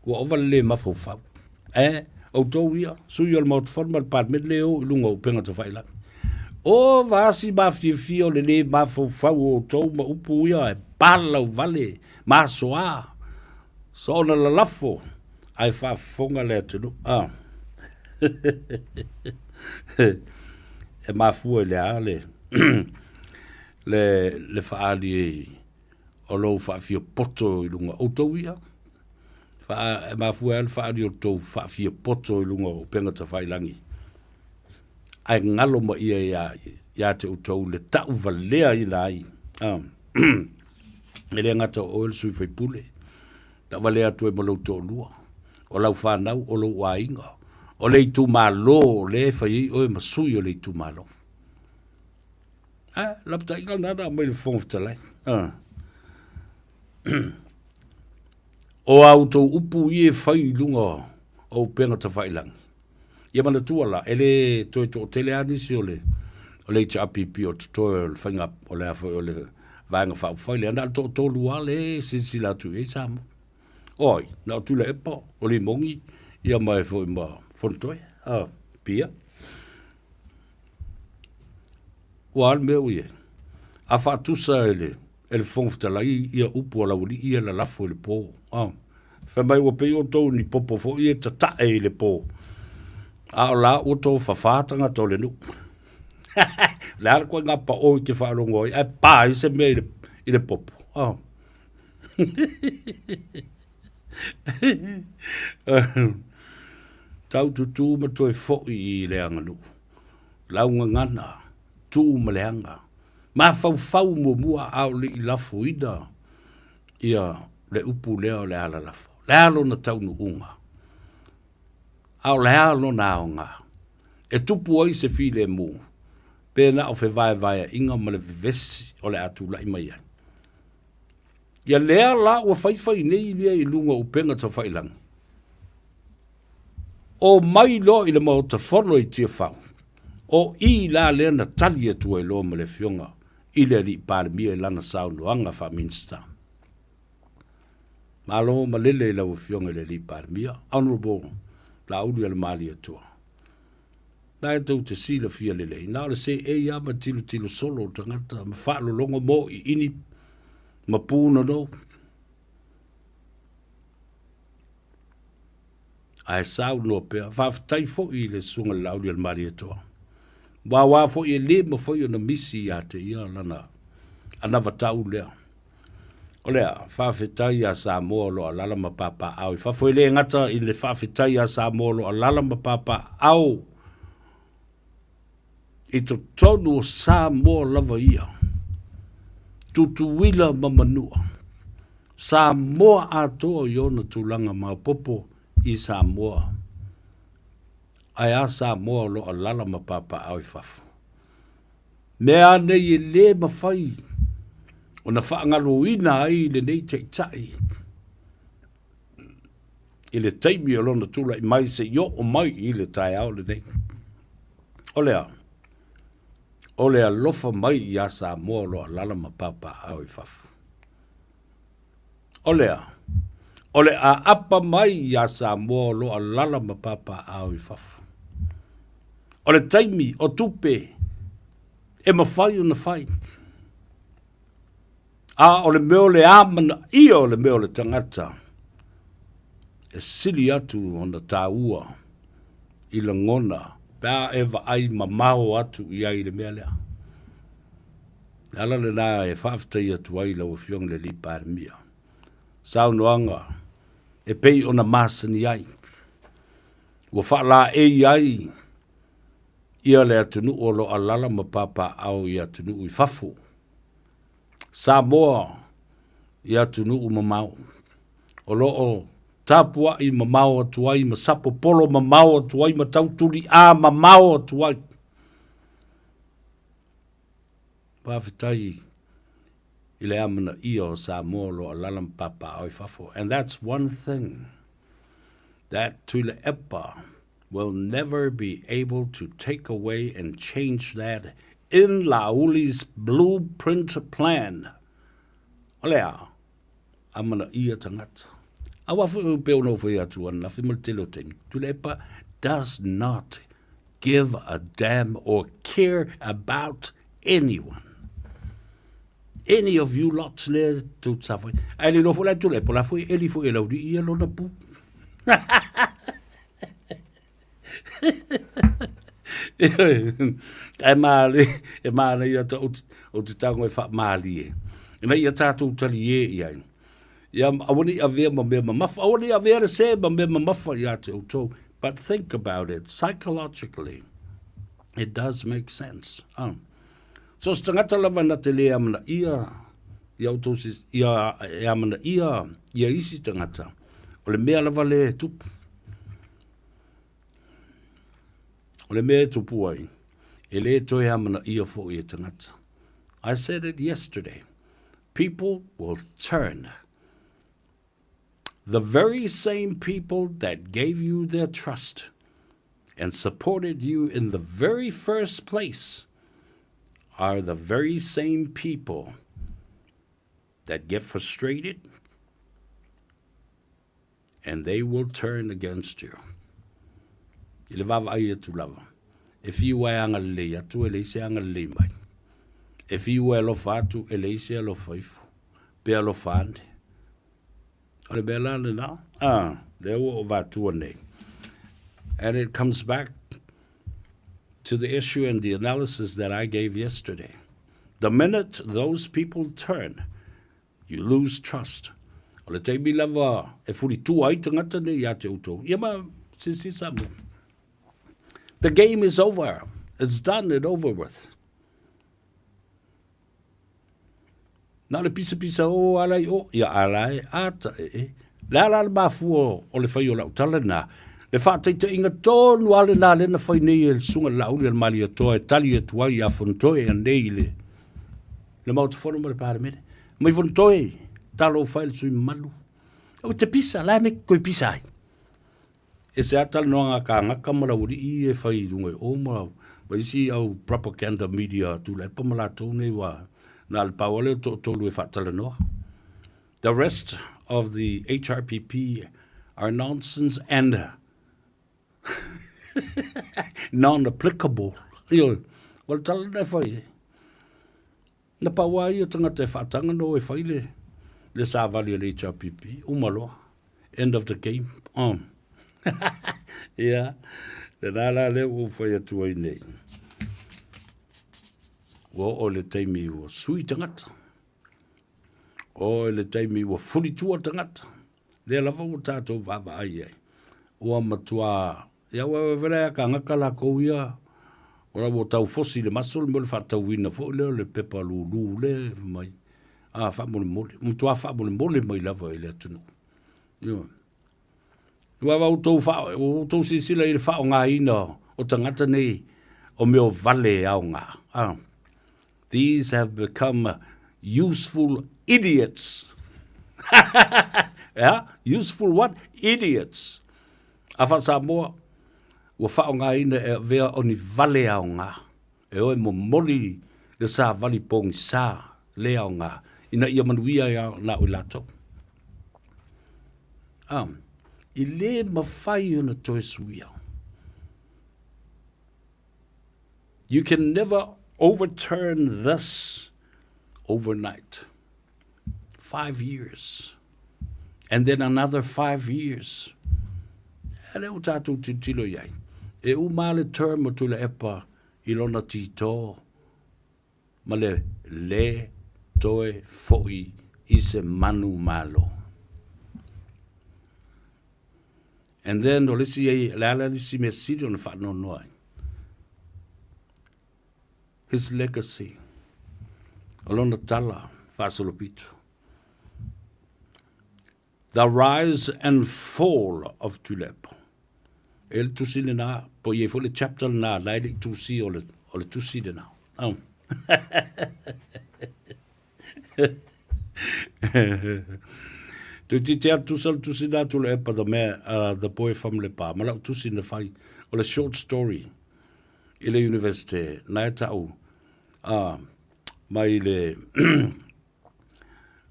ua ova le lē mafaufau. E, outou ia, sui o le Maota Fono ma le Palemene le o i luga o upega tafailagi. Ova asi mafiafia o le lē mafaufau o outou ma upu ia e palauvale, masoa, soona lalafo, ae faafofoga le atunuu. Ah. E mafua i le a le, le, le faaali ai o lou faafiapoto i luga outou ia. Faa, e mafua ai le faaali o tou faafiapoto i luga o upega tafailagi. Ae galo ma ia ia, ia te outou le tauvaleaina ai. Ah. E le gata o oe le sui faipule, taavale atu ai ma lou toalua, o lau fanau, o lou aiga, o le itumalo lea e fai ai oe ma sui o le itumalo. Eh, lapataiga lena na aumai le Fofoga Fetalai. Ah. O a outou upu ia e fai i luga o upega tafailagi, Ia manatua la, e le toe toatele lava nisi o le o le HRPP o totoe o le faiga o le a foi o le Vaega Faaupufai lea, na o le toatolu lava lea e silasila atu i ai Samoa. O ai? Na o Tuilaepa, o Limogi, ia ma e foi ma Fonotoe, a, Pia. Ua a le mea ua i ai? A faatusa e le e le Fofoga Fetalai ia upu a laualii ia lalafo i le po. A. Fai mai ua pei outou ni popo foi e tatae i le po, a o la ua tofafā tagata o le nuu. O le a le koiga paʻo i te faalogo ai, ae pā ai se mea i le, i le popo. Oh. Tau tutū ma toe foʻi i le aganuu. Lau gagana, tū ma le aga. Mafaufau muamua a o le i lafoina ia le upu lea o le alalafo. O le a lona taunuuga? A o le a lona aoga? E tupu ai se filemu pe na o fevaevaeaiga ma le vevesi o le a tulai mai ai. Ia lea la ua faifai nei mea i luga o upega tafailagi. O mai loa i le Maota Fono i Tiafau, o i la lea na tali atu ai loa ma le Afioga i le Alii Palemia i lana saunoaga faa-Minisita. Malo malele i lau Afioga i le Alii Palemia, Honourable Laaulialemalietoa. Na e tou te silafia lelei, na o le seei lava ma tilotilo solo o tagata ma faalologo mo iini ma pūnonou. Ae saunoa pea, faafetai foi i le Susuga i le Laaulialemalietoa. Ua aoga foi e le mafai ona misi ia te ia lana anavatau lea. O lea, faafetai iā Samoa o lo o alaala ma papaaao i fafo. E le gata i le faafetai iā Samoa o lo o alaala ma papaaao. I totonu o Samoa lava ia, Tutuila ma Manua, Samoa atoa i ona tulaga maopoopo i Samoa. Ae a Samoa o lo o alala ma papaaao i fafo? Mea a nei e lē mafai ona faagaloina ai lenei Taitai i le taimi o lona tulai mai seia oo mai i le taeao lenei. O le a? O le alofa mai iā Samoa o lo o alaala ma papaaao i fafo. O le a? O le aapa mai iā Samoa o lo o alaala ma papaaao i fafo. O le taimi o tupe e mafai ona fai. A o le mea o le amanaia o le mea o le tagata, e sili atu ona taua i lagona pe a e vaai mamao atu i ai i le mea lea. Le ala lena e faafetai atu ai i lau Afioga i le Alii Palemia, saunoaga e pei ona masani ai, ua faalaei ai ia le atunuu o lo o alaala ma papaaao i atunuu i fafo. Samoa i atunuu mamao o lo o tapuai mamao atu ai ma sapopolo mamao atu ai ma tautuliʻā mamao atu ai. Faafetai i le amanaia o Samoa o lo o alaala ma papaaao i fafo. And that's one thing that Tuilaepa will never be able to take away and change that in Laauli blueprint plan. O le a? Amanaia tagata. Aua foi pei ona ou fai atu ananafi ma le tele o taimi, Tuilaepa does not give a damn or care about anyone. Any of you lots lea tou te safai. Ae le iloa foi la e Tuilaepa, o la foi e eli foi e Laulii ia lona pu. Ae mālie, e mānaia atu ou te tago e faamālie, ina ia tātou taliē i ai. Ia, aua ne i avea ma mea mamafa, aua ne i avea le sē ma mea mamafa iā te outou. But think about it, psychologically, it does make sense. Oh. So se tagata lava na te lē amanaia ia outou ia e amanaia ia isi tagata, o le mea lava lea e tupu. O le mea e tupu ai, e lē toe amanaia foi e tagata. I said it yesterday. People will turn. The very same people that gave you their trust and supported you in the very first place are the very same people that get frustrated and they will turn against you. I le vaavaai atu lava, e fiu e agalelei atu e leai se agalelei mai. E fiu e alofa atu e leai se alofa ifo, pe alofa ane. O le mea la lena, ah, lea ua ou avatua nei. And it comes back to the issue and the analysis that I gave yesterday. The minute those people turn, You lose trust. O le taimi lava e furitua ai tagata nei iā te outou. Ia ma sisi Samoa. The game is over. It's done and over with. Na o le pisapisa o ala i o, ia ala e ata e e. Le ala le mafua o le fai o lau tala na, le whaataitaiga tonu a lena lena fai nei e le Susuga i le Laauli a le Malietoa e tali atu ai ia Fonotoe anei i le le Maota Fono ma le Palemene. Mai Fonotoe, talofa e le sui mamalu. O te pisa, la me koe pisa ai. E se a talanoaga a kāngaka ma laualii e fai i lunga i o ma ma isi au propaganda media Tuilaepa ma latou nei wa na le pau lea o toatolu e faatalanoa. The rest of the HRPP are nonsense and non-applicable. Ioe, o le tala lena e fai ai. Na pau lava ia tagata e faataga na o e fai le, le savali a le HRPP, uma loa. End of the game. Oh. Ia, lena la lea ua ou fai atu ai nei. Ua oo i le taimi ua sui tagata. Oo i le taimi ua fulitua tagata. Lea lava ua tatou vaavaai i ai. Ua matua, ia ua vela ia kāngaka lākou ia, O la ua tau fosi le maso le mea o le faatauina foi lea o le pepa lulu lea fai mai, a faamolemole, matua faamolemole mai lava i le atunuu. Ioe. Aua ua outou faa, ua outou silasila i le faaaogaina o tagata nei o mea o vale aoga. Ah. These have become useful idiots. yeah? Useful what? Idiots. A faa-Samoa, ua faaaogaina e avea o ni vale aoga. E o e momoli le savali pogisa le aoga ina ia manuia ai na o i latou. Ah, i le mafai ona toe suia. You can never overturn this overnight. 5 years. And then another 5 years. E lea ua tatou tilotilo i ai. E uma le term o Tuilaepa i lona titō ma le lē toe fo'i i se manumalo. And then o le isi ai, le a le isi mea sili ona faanoanoa ai? His legacy. O lona tala faasolopito. The Rise and Fall of Tuilaepa. E le tusi lena, po i ai foi le chapter lena, la e le i tusi o le, o le tusi lena. Oh. Toeitiiti atu tusa le tusi lena Tuilaepa, the, man, uh, the boy from Lepa. Ma lau tusi na fai, o le short story i le university, na e tau uh, mai le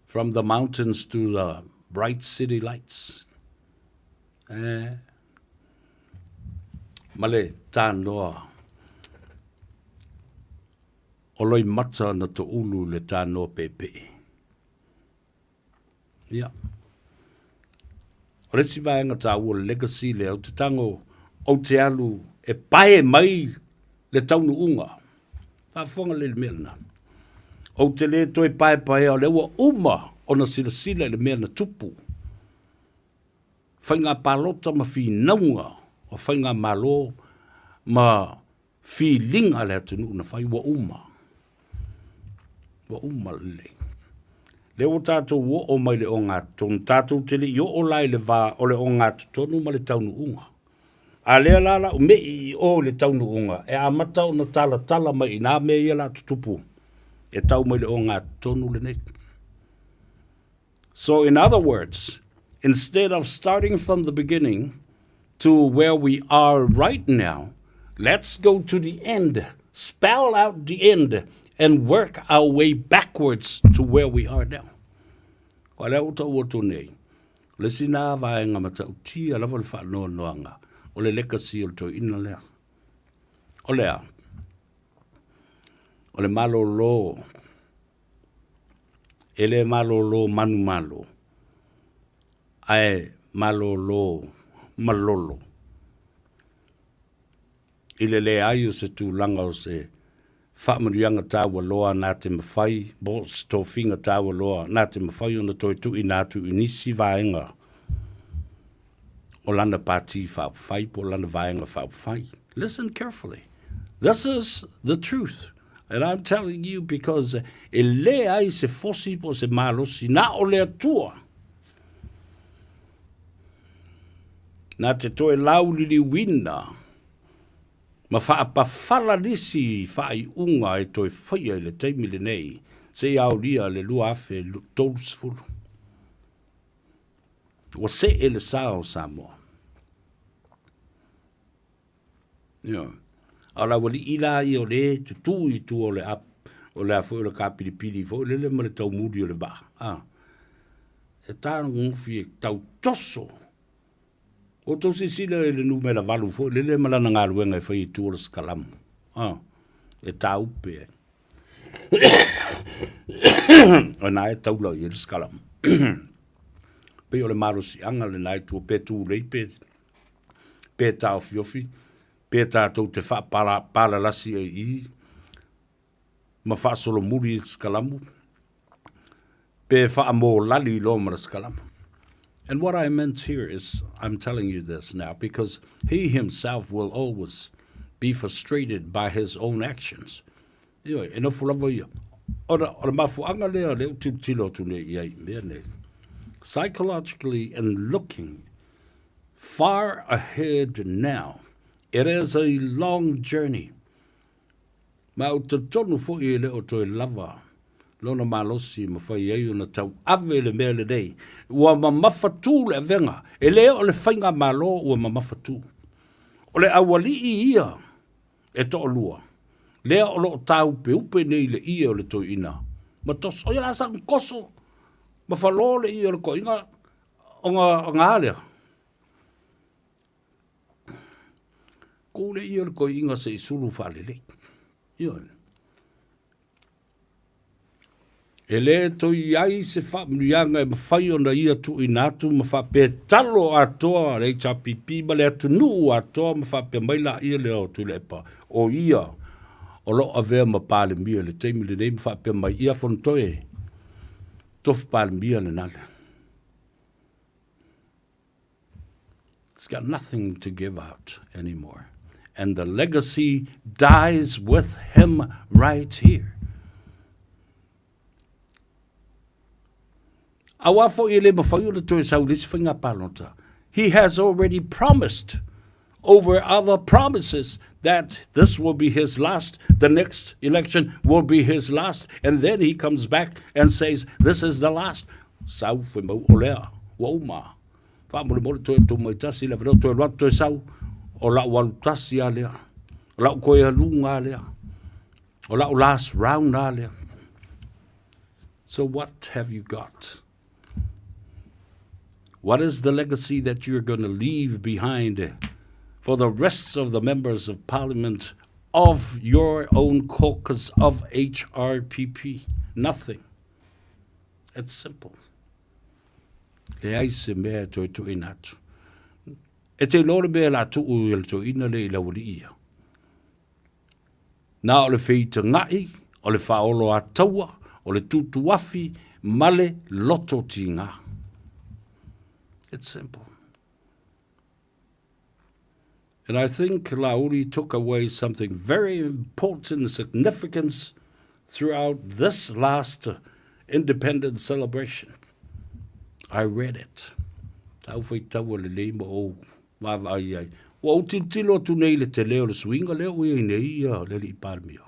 From the mountains to the bright city lights. Eh. Ma le tānoa o Loimata na toulu le tānoa peepee. Ia. O le isi vaega taua o le legacy lea, ou te tago ou te alu e pae mai le taunuuga. Faafofoga lelei i le mea lena. Ou te le toe paepaea o lea ua uma ona silasila i le mea na tupu. Faiga palota ma finauga o faigamalo ma filiga a le atunuu na fai ua uma. Ua uma lelei. Lea ua tatou oo mai le ogatotonu, tatou te le i oo la i le va o le ogatotonu ma le taunuuga. A lea la lau me'i i o i le taunuuga, e amata ona talatala mai i nā mea ia la tutupu e tau mai le ogatotonu lenei. So in other words, instead of starting from the beginning to where we are right now, let's go to the end, spell out the end, and work our way backwards to where we are now. O lea ua tau atu nei, o le isi nā vaega matautia lava le faanoanoaga, o le legacy o le toeaina lea. O lea, o le malōlō E le malōlō manumalo, ae malōlō malolo i le leai o se tulaga o se faamanuiaga taua loa nā te mawhai, po se tofiga taua loa nā te mawhai ona toe tuuina atu i nisi vaega o lana pāti faaupufai po o lana vaega faaupufai. Listen carefully. This is the truth. And I'm telling you because e leai se fosi po o se malosi na o le Atua. Nā te toe lauliliuina ma faapafala nisi faaiuga e toe faia i le taimi lenei seia aolia le 2030. Ua see le sa o Samoa. Ioe. A o le aualii la ia o lea e tutū i tua o le ap, o le a foi o le kapilipili foi lele ma le taumuli o le vaa, a. E tagofie tau toso. Ua outou silasila i le numera 8 foi lele ma lana galuega e fai i tua o le sikalamu, a, e tāupe ai. O lena e taula i ai le sikalamu. Pei o le malosiaga lena i tua, pe tulei pe, pe taofiofi, pe tatou te faapalalasi ai i i, ma faasolomuli i le sikalamu, pe faamolali loa ma le sikalamu. And what I meant here is, I'm telling you this now, because he himself will always be frustrated by his own actions. Ioe, e nofo lava ia. Ona, o le mafuaaga lea lea ou tilotilo atu nei i ai i mea nei. Psychologically and looking far ahead now, it is a long journey. Ma ou te talitonu foi e le o toe lava lona malosi e mafai ai ona tauave le mea lenei. Ua mamafa tu le avega, e le o le faigamalo ua mamafa tu. O le aualii ia e toalua, lea o lo o tāupeupe nei i le ie o le toeaina ma toso. O ia la sa toso ma falo le ie o le toeaina ona a lea. Kū le ie o le toeaina se i sulu faalelei. Ioe. E le toe i ai se faamanuiaga e mafai ona ia tuuina atu ma faapea talo atoa le HRPP ma le atunuu atoa ma faapea mai laia lea o Tuilaepa o ia o lo o avea ma Palemia i le taimi lenei ma faapea mai ia Fonotoe tofi Palemia lena lea. It's got nothing to give out anymore. And the legacy dies with him right here. Aua foi e le mafai ona toe sau i le isi faiga palota. He has already promised over other promises that this will be his last, the next election will be his last, and then he comes back and says, this is the last. Sau fai mau o lea, ua uma. Faamolemole toe tuu mai tasi le avanoa toe alu atu toe sau, o la'u alu tasi a lea, o la'u toe aluga a lea, o la'u last round a lea. So what have you got? What is the legacy that you're going to leave behind for the rest of the members of parliament of your own caucus of HRPP? Nothing. It's simple. Leai se mea e toe tuuina atu. E te iloa le mea la tuu i le toeaina lea i le aualii ia. Na o le feitaga'i, o le faaoloataua, o le tutuafi ma le loto tigā. It's simple. And I think Laauli took away something very important and significance throughout this last independence celebration. I read it. Tau faitaua lelei ma ou vaavaai ai. Ua ou tilotilo atu nei i le tele o le suiga lea ua i ai nei ia le alii Palemia.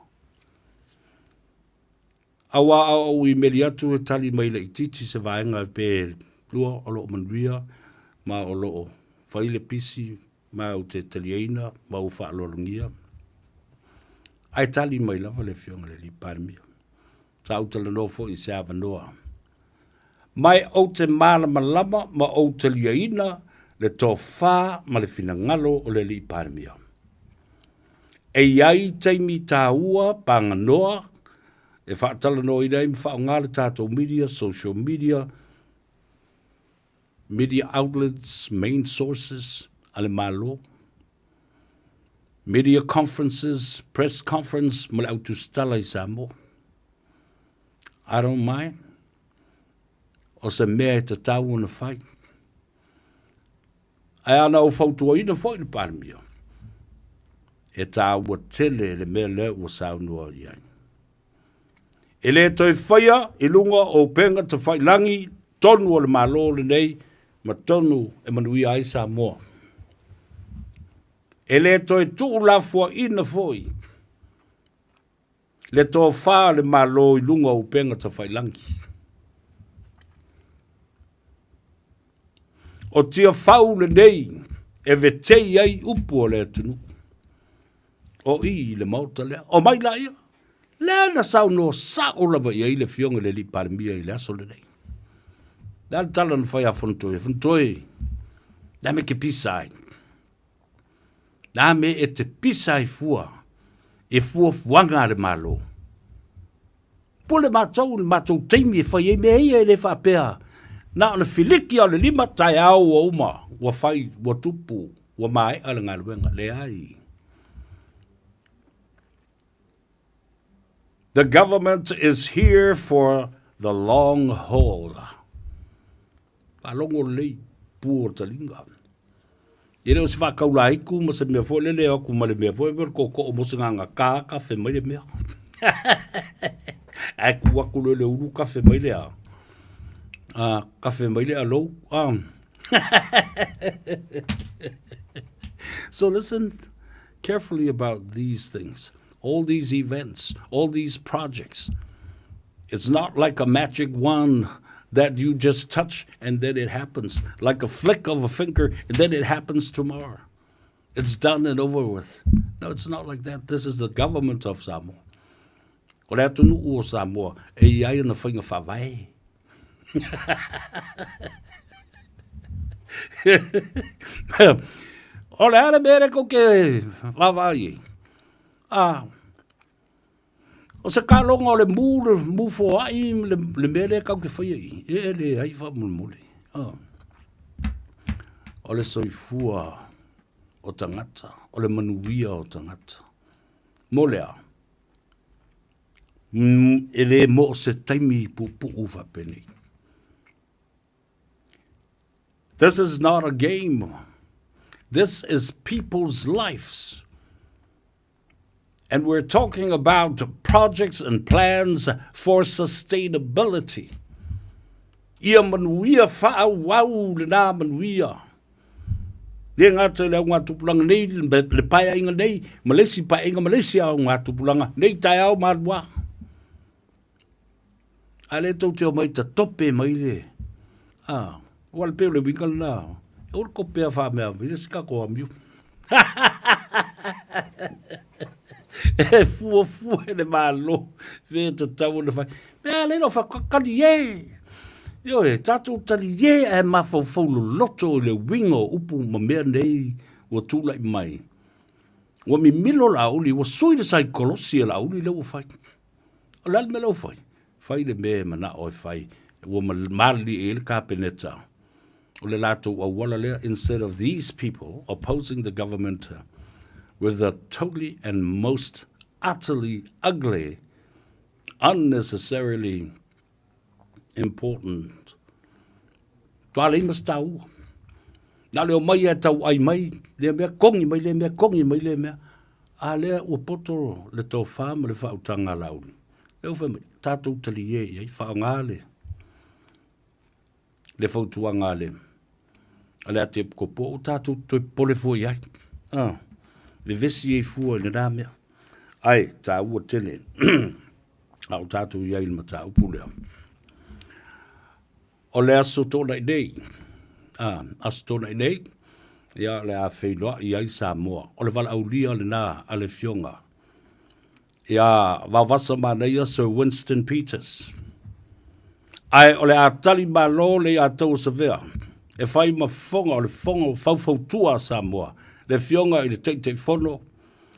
Aua a ou imeli atu e tali mai laitiiti se vaega pe lua o lo o manuia ma o lo o fai le pisi ma ou te taliaina ma ou faaaloalogia. Ae tali mai lava le Afioga i le Alii Palemia. Sa ou talanoa foi i se avanoa. Ma e ou te malamalama ma ou taliaina le tofa ma le finagalo o le Alii Palemia. E i ai taimi tāua pāganoa e faatalanoaina ai ma faaaoga le tatou media, social media, media outlets, main sources a le Malo, media conferences, press conference ma le au tusitala i Samoa. I don't mind. O se mea e tatau ona fai. Ae ana ou fautuaina foi le Palemia, e tāua tele le mea lea ua saunoa i ai. E le toe faia i luga o upega tafailangi tonu o le Malo lenei ma tonu e manuia ai Samoa. E le toe tuulafoaina foi le tofa a le Malo i luga o upega tafailangi. O Tiafau lenei e vetei ai upu o le atunuu. O i i le Maota lea. Omai laia. Lea na saunoa sao lava i ai le Afioga i le Alii Palemia i le aso lenei. Le a le tala na fai a Fonotoe? Fonotoe, le a mea e te pisa ai? Le a mea e te pisa ai fua i fuafuaga a le Malo? Pule matou i le matou taimi e fai ai mea ia e le faapea na ona filiki lava o le lima, taeao ua uma, ua fai, ua tupu, ua maea le galuega. Leai. The government is here for the long haul. Faalogo lelei pua o taliga. E le o se faakaulaiku ma se mea foi lele e o atu ma le mea foi lele o le tootoo mo se gagata kafe mai le mea. Ae tuu atu loa i le ulu kafe mai le a, a kafe mai le alou. A. So listen carefully about these things, all these events, all these projects. It's not like a magic wand that you just touch and then it happens, like a flick of a finger and then it happens tomorrow. It's done and over with. No, it's not like that. This is the government of Samoa. O le atunuu o Samoa, e i ai ona faiga faavae. O le a le mea lea tou te vaavaai ai? A, o se kaloga o le mu, le mu foai le, le mea lea tatou te faia i i, e leai faamolemole. A, o le soifua o tagata, o le manuia o tagata. Mo le a? E le mo o se taimi puupuu faapenei. This is not a game. This is people's lives. And we're talking about projects and plans for sustainability. Ia manuia faaauau lenā manuia. Le gata i le augatupulaga nei, le paeaiga nei, ma le isi paeaiga ma le isi augatupulaga nei taeao ma alu a. A lea tou te omai tatope mai le, a, ua le pei o le uiga lena, e ua le topea faamea mai le isi tatou amiu. E fuafua e le Malo mea e tatau ona fai. Mea lea o fai, talie! Ioe, tatou talie ae mafaufau loloto i le uiga o upu ma mea nei ua tulai mai. Ua mimilo le auli, ua sui le saikolosi a le auli lea ua fai. O le a le mea lea ua fai? Fai le mea e manao e fai, ua malilie i ai le Kapeneta. O le latou auala lea, instead of these people opposing the government with the totally and most utterly ugly, unnecessarily important. Toa lei ma se taua. Na le omai e tauai mai lea mea, kongi mai lea mea, kongi mai lea mea. A lea ua poto le tofa ma le faautaga a Laauli. Lea ua fai mai, tatou talie i ai, faaaoga le, le fautuaga a le, a le Atiepikopo, ua tatou toe popole fua i ai. Ah, vevesi ai fua i lena mea. Ae, taua tele, a o tatou i ai i le mataupu lea. O le Aso Toonai nei, a, Aso Toonai nei, ia o le a feiloai ai Samoa. O le valaaulia lena a le Afioga ia Vaovasa Manaia Sir Winston Peters. Ae o le a tali malo le ia Taua Savea e fai ma fofoga o le fofoga faufautua a Samoa, le Afioga i le Taitaifono,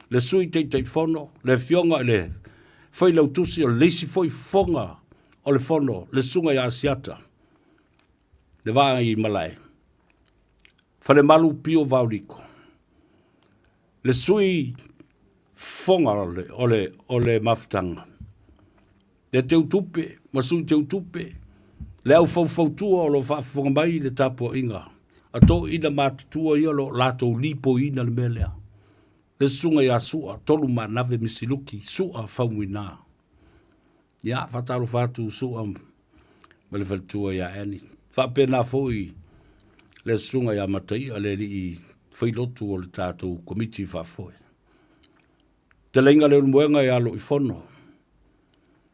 le Sui Taitaifono, le Afioga i le Failautusi o le isi foi fofoga o le Fono, le Susuga ia Asiata, le Vaagaimalae, Falemalu Pio Vaoliko, le Sui Fofoga o le, o le, o le Mafutaga, le Teutupe ma Sui Teutupe, le au faufautua o lo o faafofoga mai i le tapuaiga a toeaiina matutua ia o lo o latou lipoiina le mea lea. Le Susuga ia Sua Tolumanave Misiluki Sua Faumuina. Ia, faatalofa atu Sua ma le faletua ia Annie. Faapena foi le susuga ia Mataia, le alii failotu o le tatou komiti faafoe. Teleiga Leulumoega ia Loifono,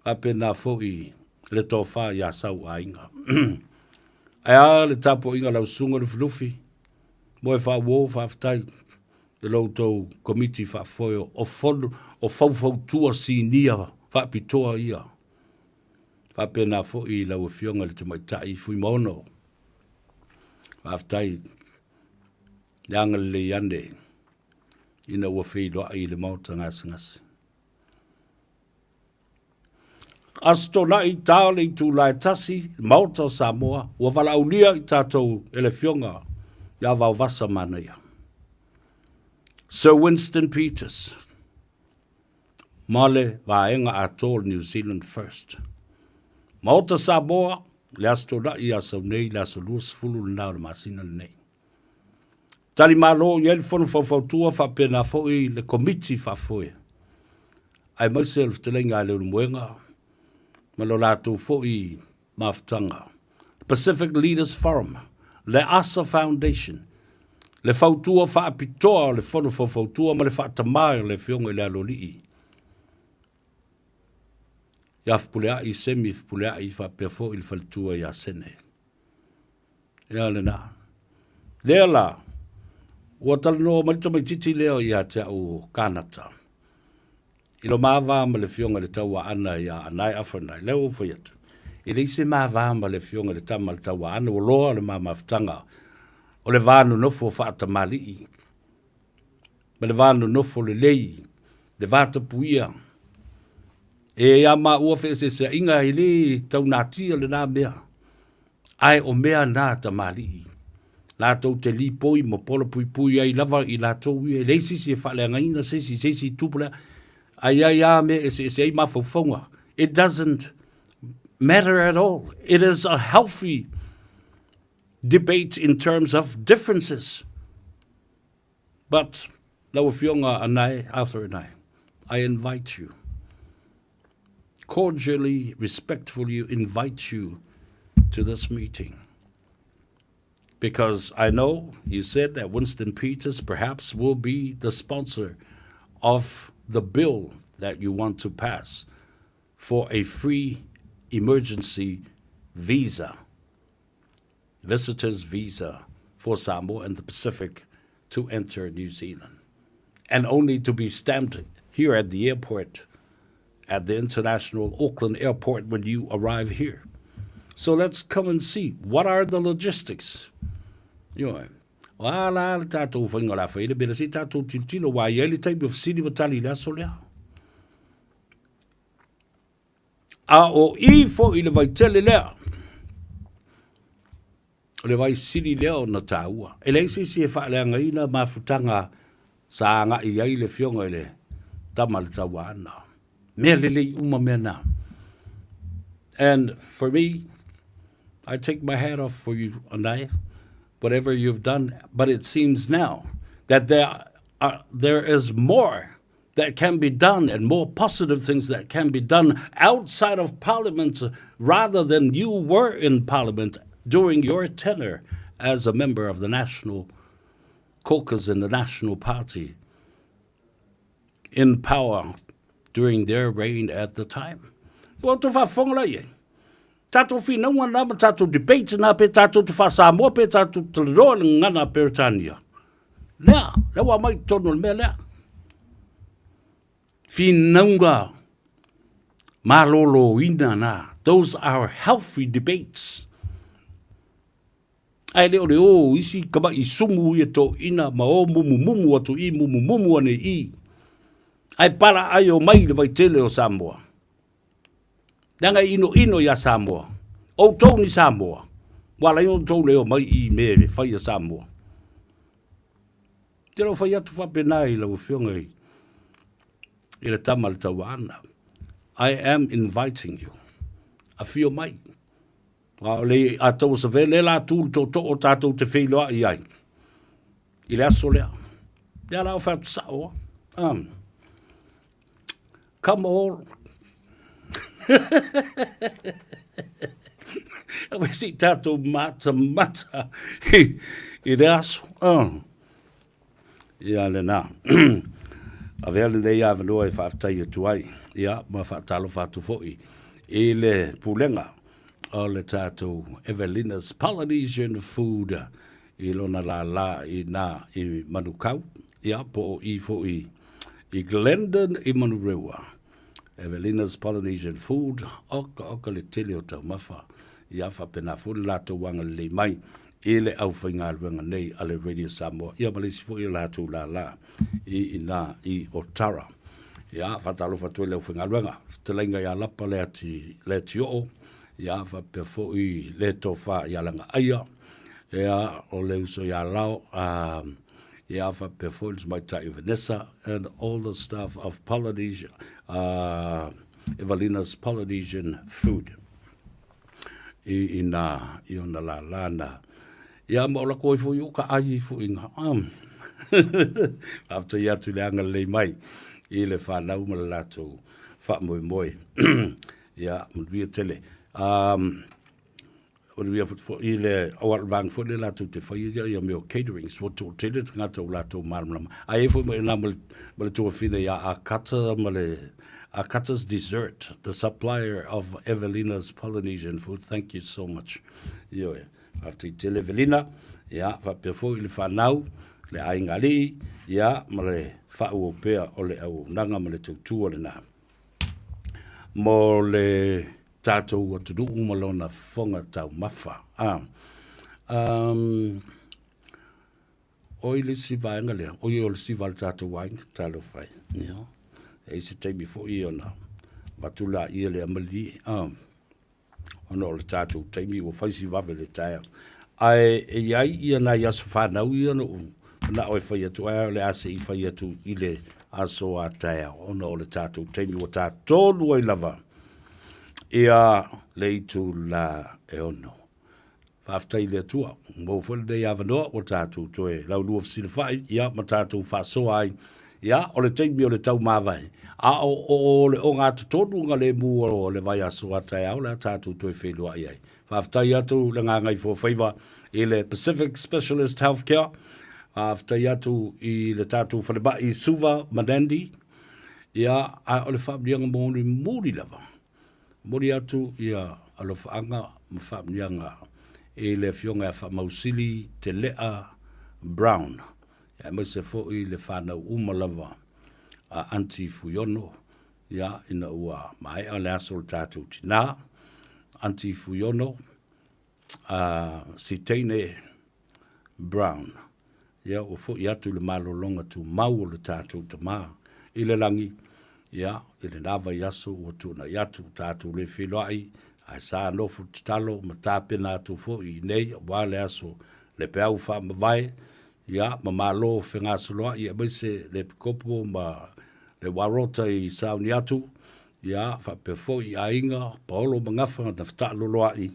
faapena foi le tofa ia Sau Aiga. Ae a le tapuaiga a lau susuga Lufilufi, moe faauo, faafetai i lo outou komiti faafoe o fono o faufautua sinia faapitoa ia. Faapena foi i lau Afioga i le Tamaitai Fuimaono. Faafetai le agalelei ane ina ua feiloai i le Maota gasegase. Aso Toonai, ta o le itula e tasi, Maota o Samoa, ua valaaulia i tatou e le Afioga ia Vaovasa Manaia. Sir Winston Peters, ma le vaega atoa o le New Zealand First. Maota Samoa, le Aso Toonai ia sau nei, le aso 20 lena o le masina lenei. Tali malo i ai le Fono Faufautua faapena foi le Komiti Faafoe, aemaise o le fetalaiga a Leulumoega ma lo latou foi mafutaga. Pacific Leaders Forum, le asa Foundation, le fautua faapitoa o le Fono Faufautua ma le faatamā o le Afioga i le Aloalii ia Fepuleai, Semi Fepuleai faapea foi le faletua ia Sene. Ia lena. Lea la, ua talanoa mai le tamaitiiti lea ia te au o Kanata, i lo ma va ma le Afioga i le Tauaana ia Anae Afanai. Lea ua ou fai atu, e leai se ma va ma le Afioga i le Tama a le Tauaana, ua loa le ma mafutaga o le va nonofo faatamalii, ma le va nonofo lelei, le va tapuia. E ia maua feeseeseaiga e le taunatia lena mea, ae o mea na tamalii, latou te lipoi ma polapuipui ai lava i latou ia, e leai se isi e faaleagaina se isi i se isi itu po o le a, ae i ai lava mea e eseese ai mafaufauga. It doesn't matter at all. It is a healthy debate in terms of differences. But, lau Afioga Anae, Arthur Anae, I invite you, cordially, respectfully invite you to this meeting. Because I know you said that Winston Peters perhaps will be the sponsor of the bill that you want to pass for a free emergency visa, visitor's visa for Samoa and the Pacific to enter New Zealand, and only to be stamped here at the airport, at the International Auckland Airport when you arrive here. So let's come and see what are the logistics. Ioe. O a la le tātou whainga la whaire, mera se tātou tilotilo, wā i ai le taimi o fesili ma tali i le aso lea. A o i foi le vaitele lea, o le vai sili lea ona tāua. E leai se isi e faaleagaina mafutaga sa agai ai le Afioga i le Tama a le Tauaana. Mea lelei uma mea na. And for me, I take my hat off for you, Anae, whatever you've done, but it seems now that there, are, there is more that can be done and more positive things that can be done outside of Parliament rather than you were in Parliament during your tenure as a member of the National Caucus in the National Party in power during their reign at the time. Ua outou faafofoga la i ai. Tatou finauga na ma tatou debate na pe tatou te faa-Samoa pe tatou te talanoa i le gagana a Peretania. Lea, lea ua aumai i totonu o le mea lea. Finauga maloloina na. Those are healthy debates. Ae le o le o isi kamaʻi sumu ia toeʻina ma o mumumumu atu i mumumumu ane i. Ae pala ai o mai le vaitele o Samoa. Leaga e inoino iā Samoa. Outou ni Samoa. Ua ala ai ona outou le omai i mea e fai a Samoa. Te lau fai atu faapena i lau afioga i, i le tama le tauaana. I am inviting you. Afio mai. A o le a tau save le la tu le tootoo o tatou te feiloai ai i le aso lea. Lea la o fai atu sao. Come all. Awe si tatou matamata i le aso. Ia lena. Avea lenei avanoa e faafetai atu ai, ia, ma faatalofa atu foi i le pulega o le tatou Evelina's Polynesian Food i lona lālā i nā i Manukau, ia, po o i foi i Glendon i Manurewa. Evelina's Polynesian Food, oka oka le tele o taumafa, ia, faapena foi le latou agalelei mai i le aufaigaluega nei a le Radio Samoa, ia ma le isi foi o latou lālā i inā i Otara. Ia, faatalofa atu ai le aufaigaluega, fetalaiga ia Lapa Leati, Leatioo, ia, faapea foi le tofa ia Lagaaia, ia, o le uso ia Lao, a, ia, faapea foi le tamaitai o Vanessa, and all the staff of Polynesia, Evelina's Polynesian Food. I ina i ona lālā na. Ia ma o lako ai foi o ka ai ifo i ngā. Faafetai atu i le agalelei mai i le whanau ma le latou whaamoemoe. Ia, manuia tele. Um, manuia foi le au al vang foi le latou te whai ia ia mea o catering, so to tele tagata o latou malamalama. Ai e foi mai nā ma le tuafine ia Akata ma le Akata's Dessert, the supplier of Evelina's Polynesian food. Thank you so much. Ioe. Faafetai tele Evelina, ia, faapea foi i le fanau, le aiga alii, ia, ma le faaauau pea o le auaunaga ma le tautua lena mo le tatou atunuu ma lona fofoga taumafa. Ah, um, oi le isi vaega lea, oi o le siva a le tatou aiga, talofa e. Ia, e i se taimi foi ona avatu laia lea malie. Ah, ona o le tatou taimi ua fai si vave le taeao. Ae e i ai ia nai aso fanau ia na ou manao e fai atu, ae o le a se i fai atu i le aso a taeao, ona o le tatou taimi ua ta tonu ai lava ia le itula e 6. Faafetai i le Atua, ua maua foi lenei avanoa ua tatou toe laulua fesilafai, ia, ma tatou faasoa ai. Ia, o le taimi o le taumavae, a o, o le ogatotonu galemu o le vaiaso a taeao le a tatou toe feiloai ai. Faafetai atu le Gagaifoafaiva i le Pacific Specialist Healthcare, faafetai atu i le tatou falemai Suva ma Nandi, ia, a o le faamanuiaga mulimuli lava, Momoli atu ia alofaaga ma faamanuiaga i le Afioga ia Faamausili Telea Brown, aemaise foi le fanau uma lava a Aunty Fuiono, ia, ina ua maea le aso o le tatou tina, Aunty Fuiono, a Siteine Brown. Ia, ua foi atu i le malologa tumau o le tatou Tama i le lagi, ia, i lena vaiaso ua tuanai atu, tatou le feiloai, ae sa nofo tatalo ma tapena atu foi i inei aua le aso le peau faamavae, ia, ma malo fegasoloai aemaise le Epikopo ma le Warota i sauni atu, ia, faapea foi i aiga, Paolo ma Gafa na fetaaloloai,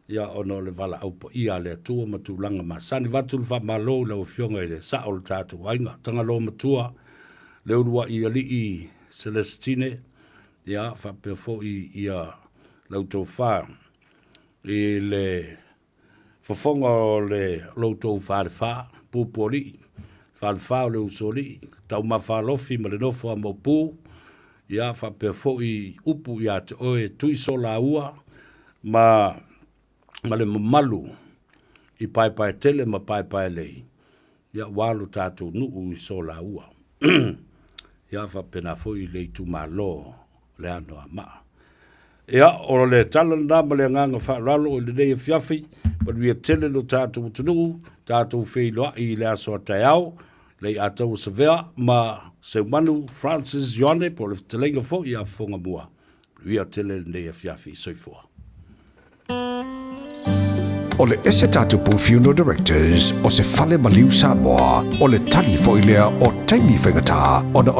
ia, ona o le valaau paia a le Atua ma tulaga masani. Avatu le faamalo i lau Afioga i le Sao o le tatou aiga, Tagaloa Matua, le uluai alii Celestine, ia, faapea foi ia lau tofa i le fofoga o le lo outou falefa, Pupualii, falefa o le Usoalii, Taumafa Alofi ma le nofo a Maopu, ia, faapea foi upu ia te oe Tuisolaua ma ma le mamalu i Paepaetele ma Paepaelei, ia, ua lo tatou nuu i Solaua. Ia, faapena foi i le itumalo o le Anoamaa. Ia, o le tala lena ma le agaga faaaloalo i lenei afiafi, manuia tele lo tatou atunuu, tatou feiloai i le aso a taeao, Leiataua Savea ma Seumanu Francis Ioane po o le fetalaiga foi ia Fofogamua. Manuia tele lenei afiafi. Soifua. O le Esetatupu Funeral Directors o se fale maliu Samoa, o le tali foi lea o taimi faigata ona o.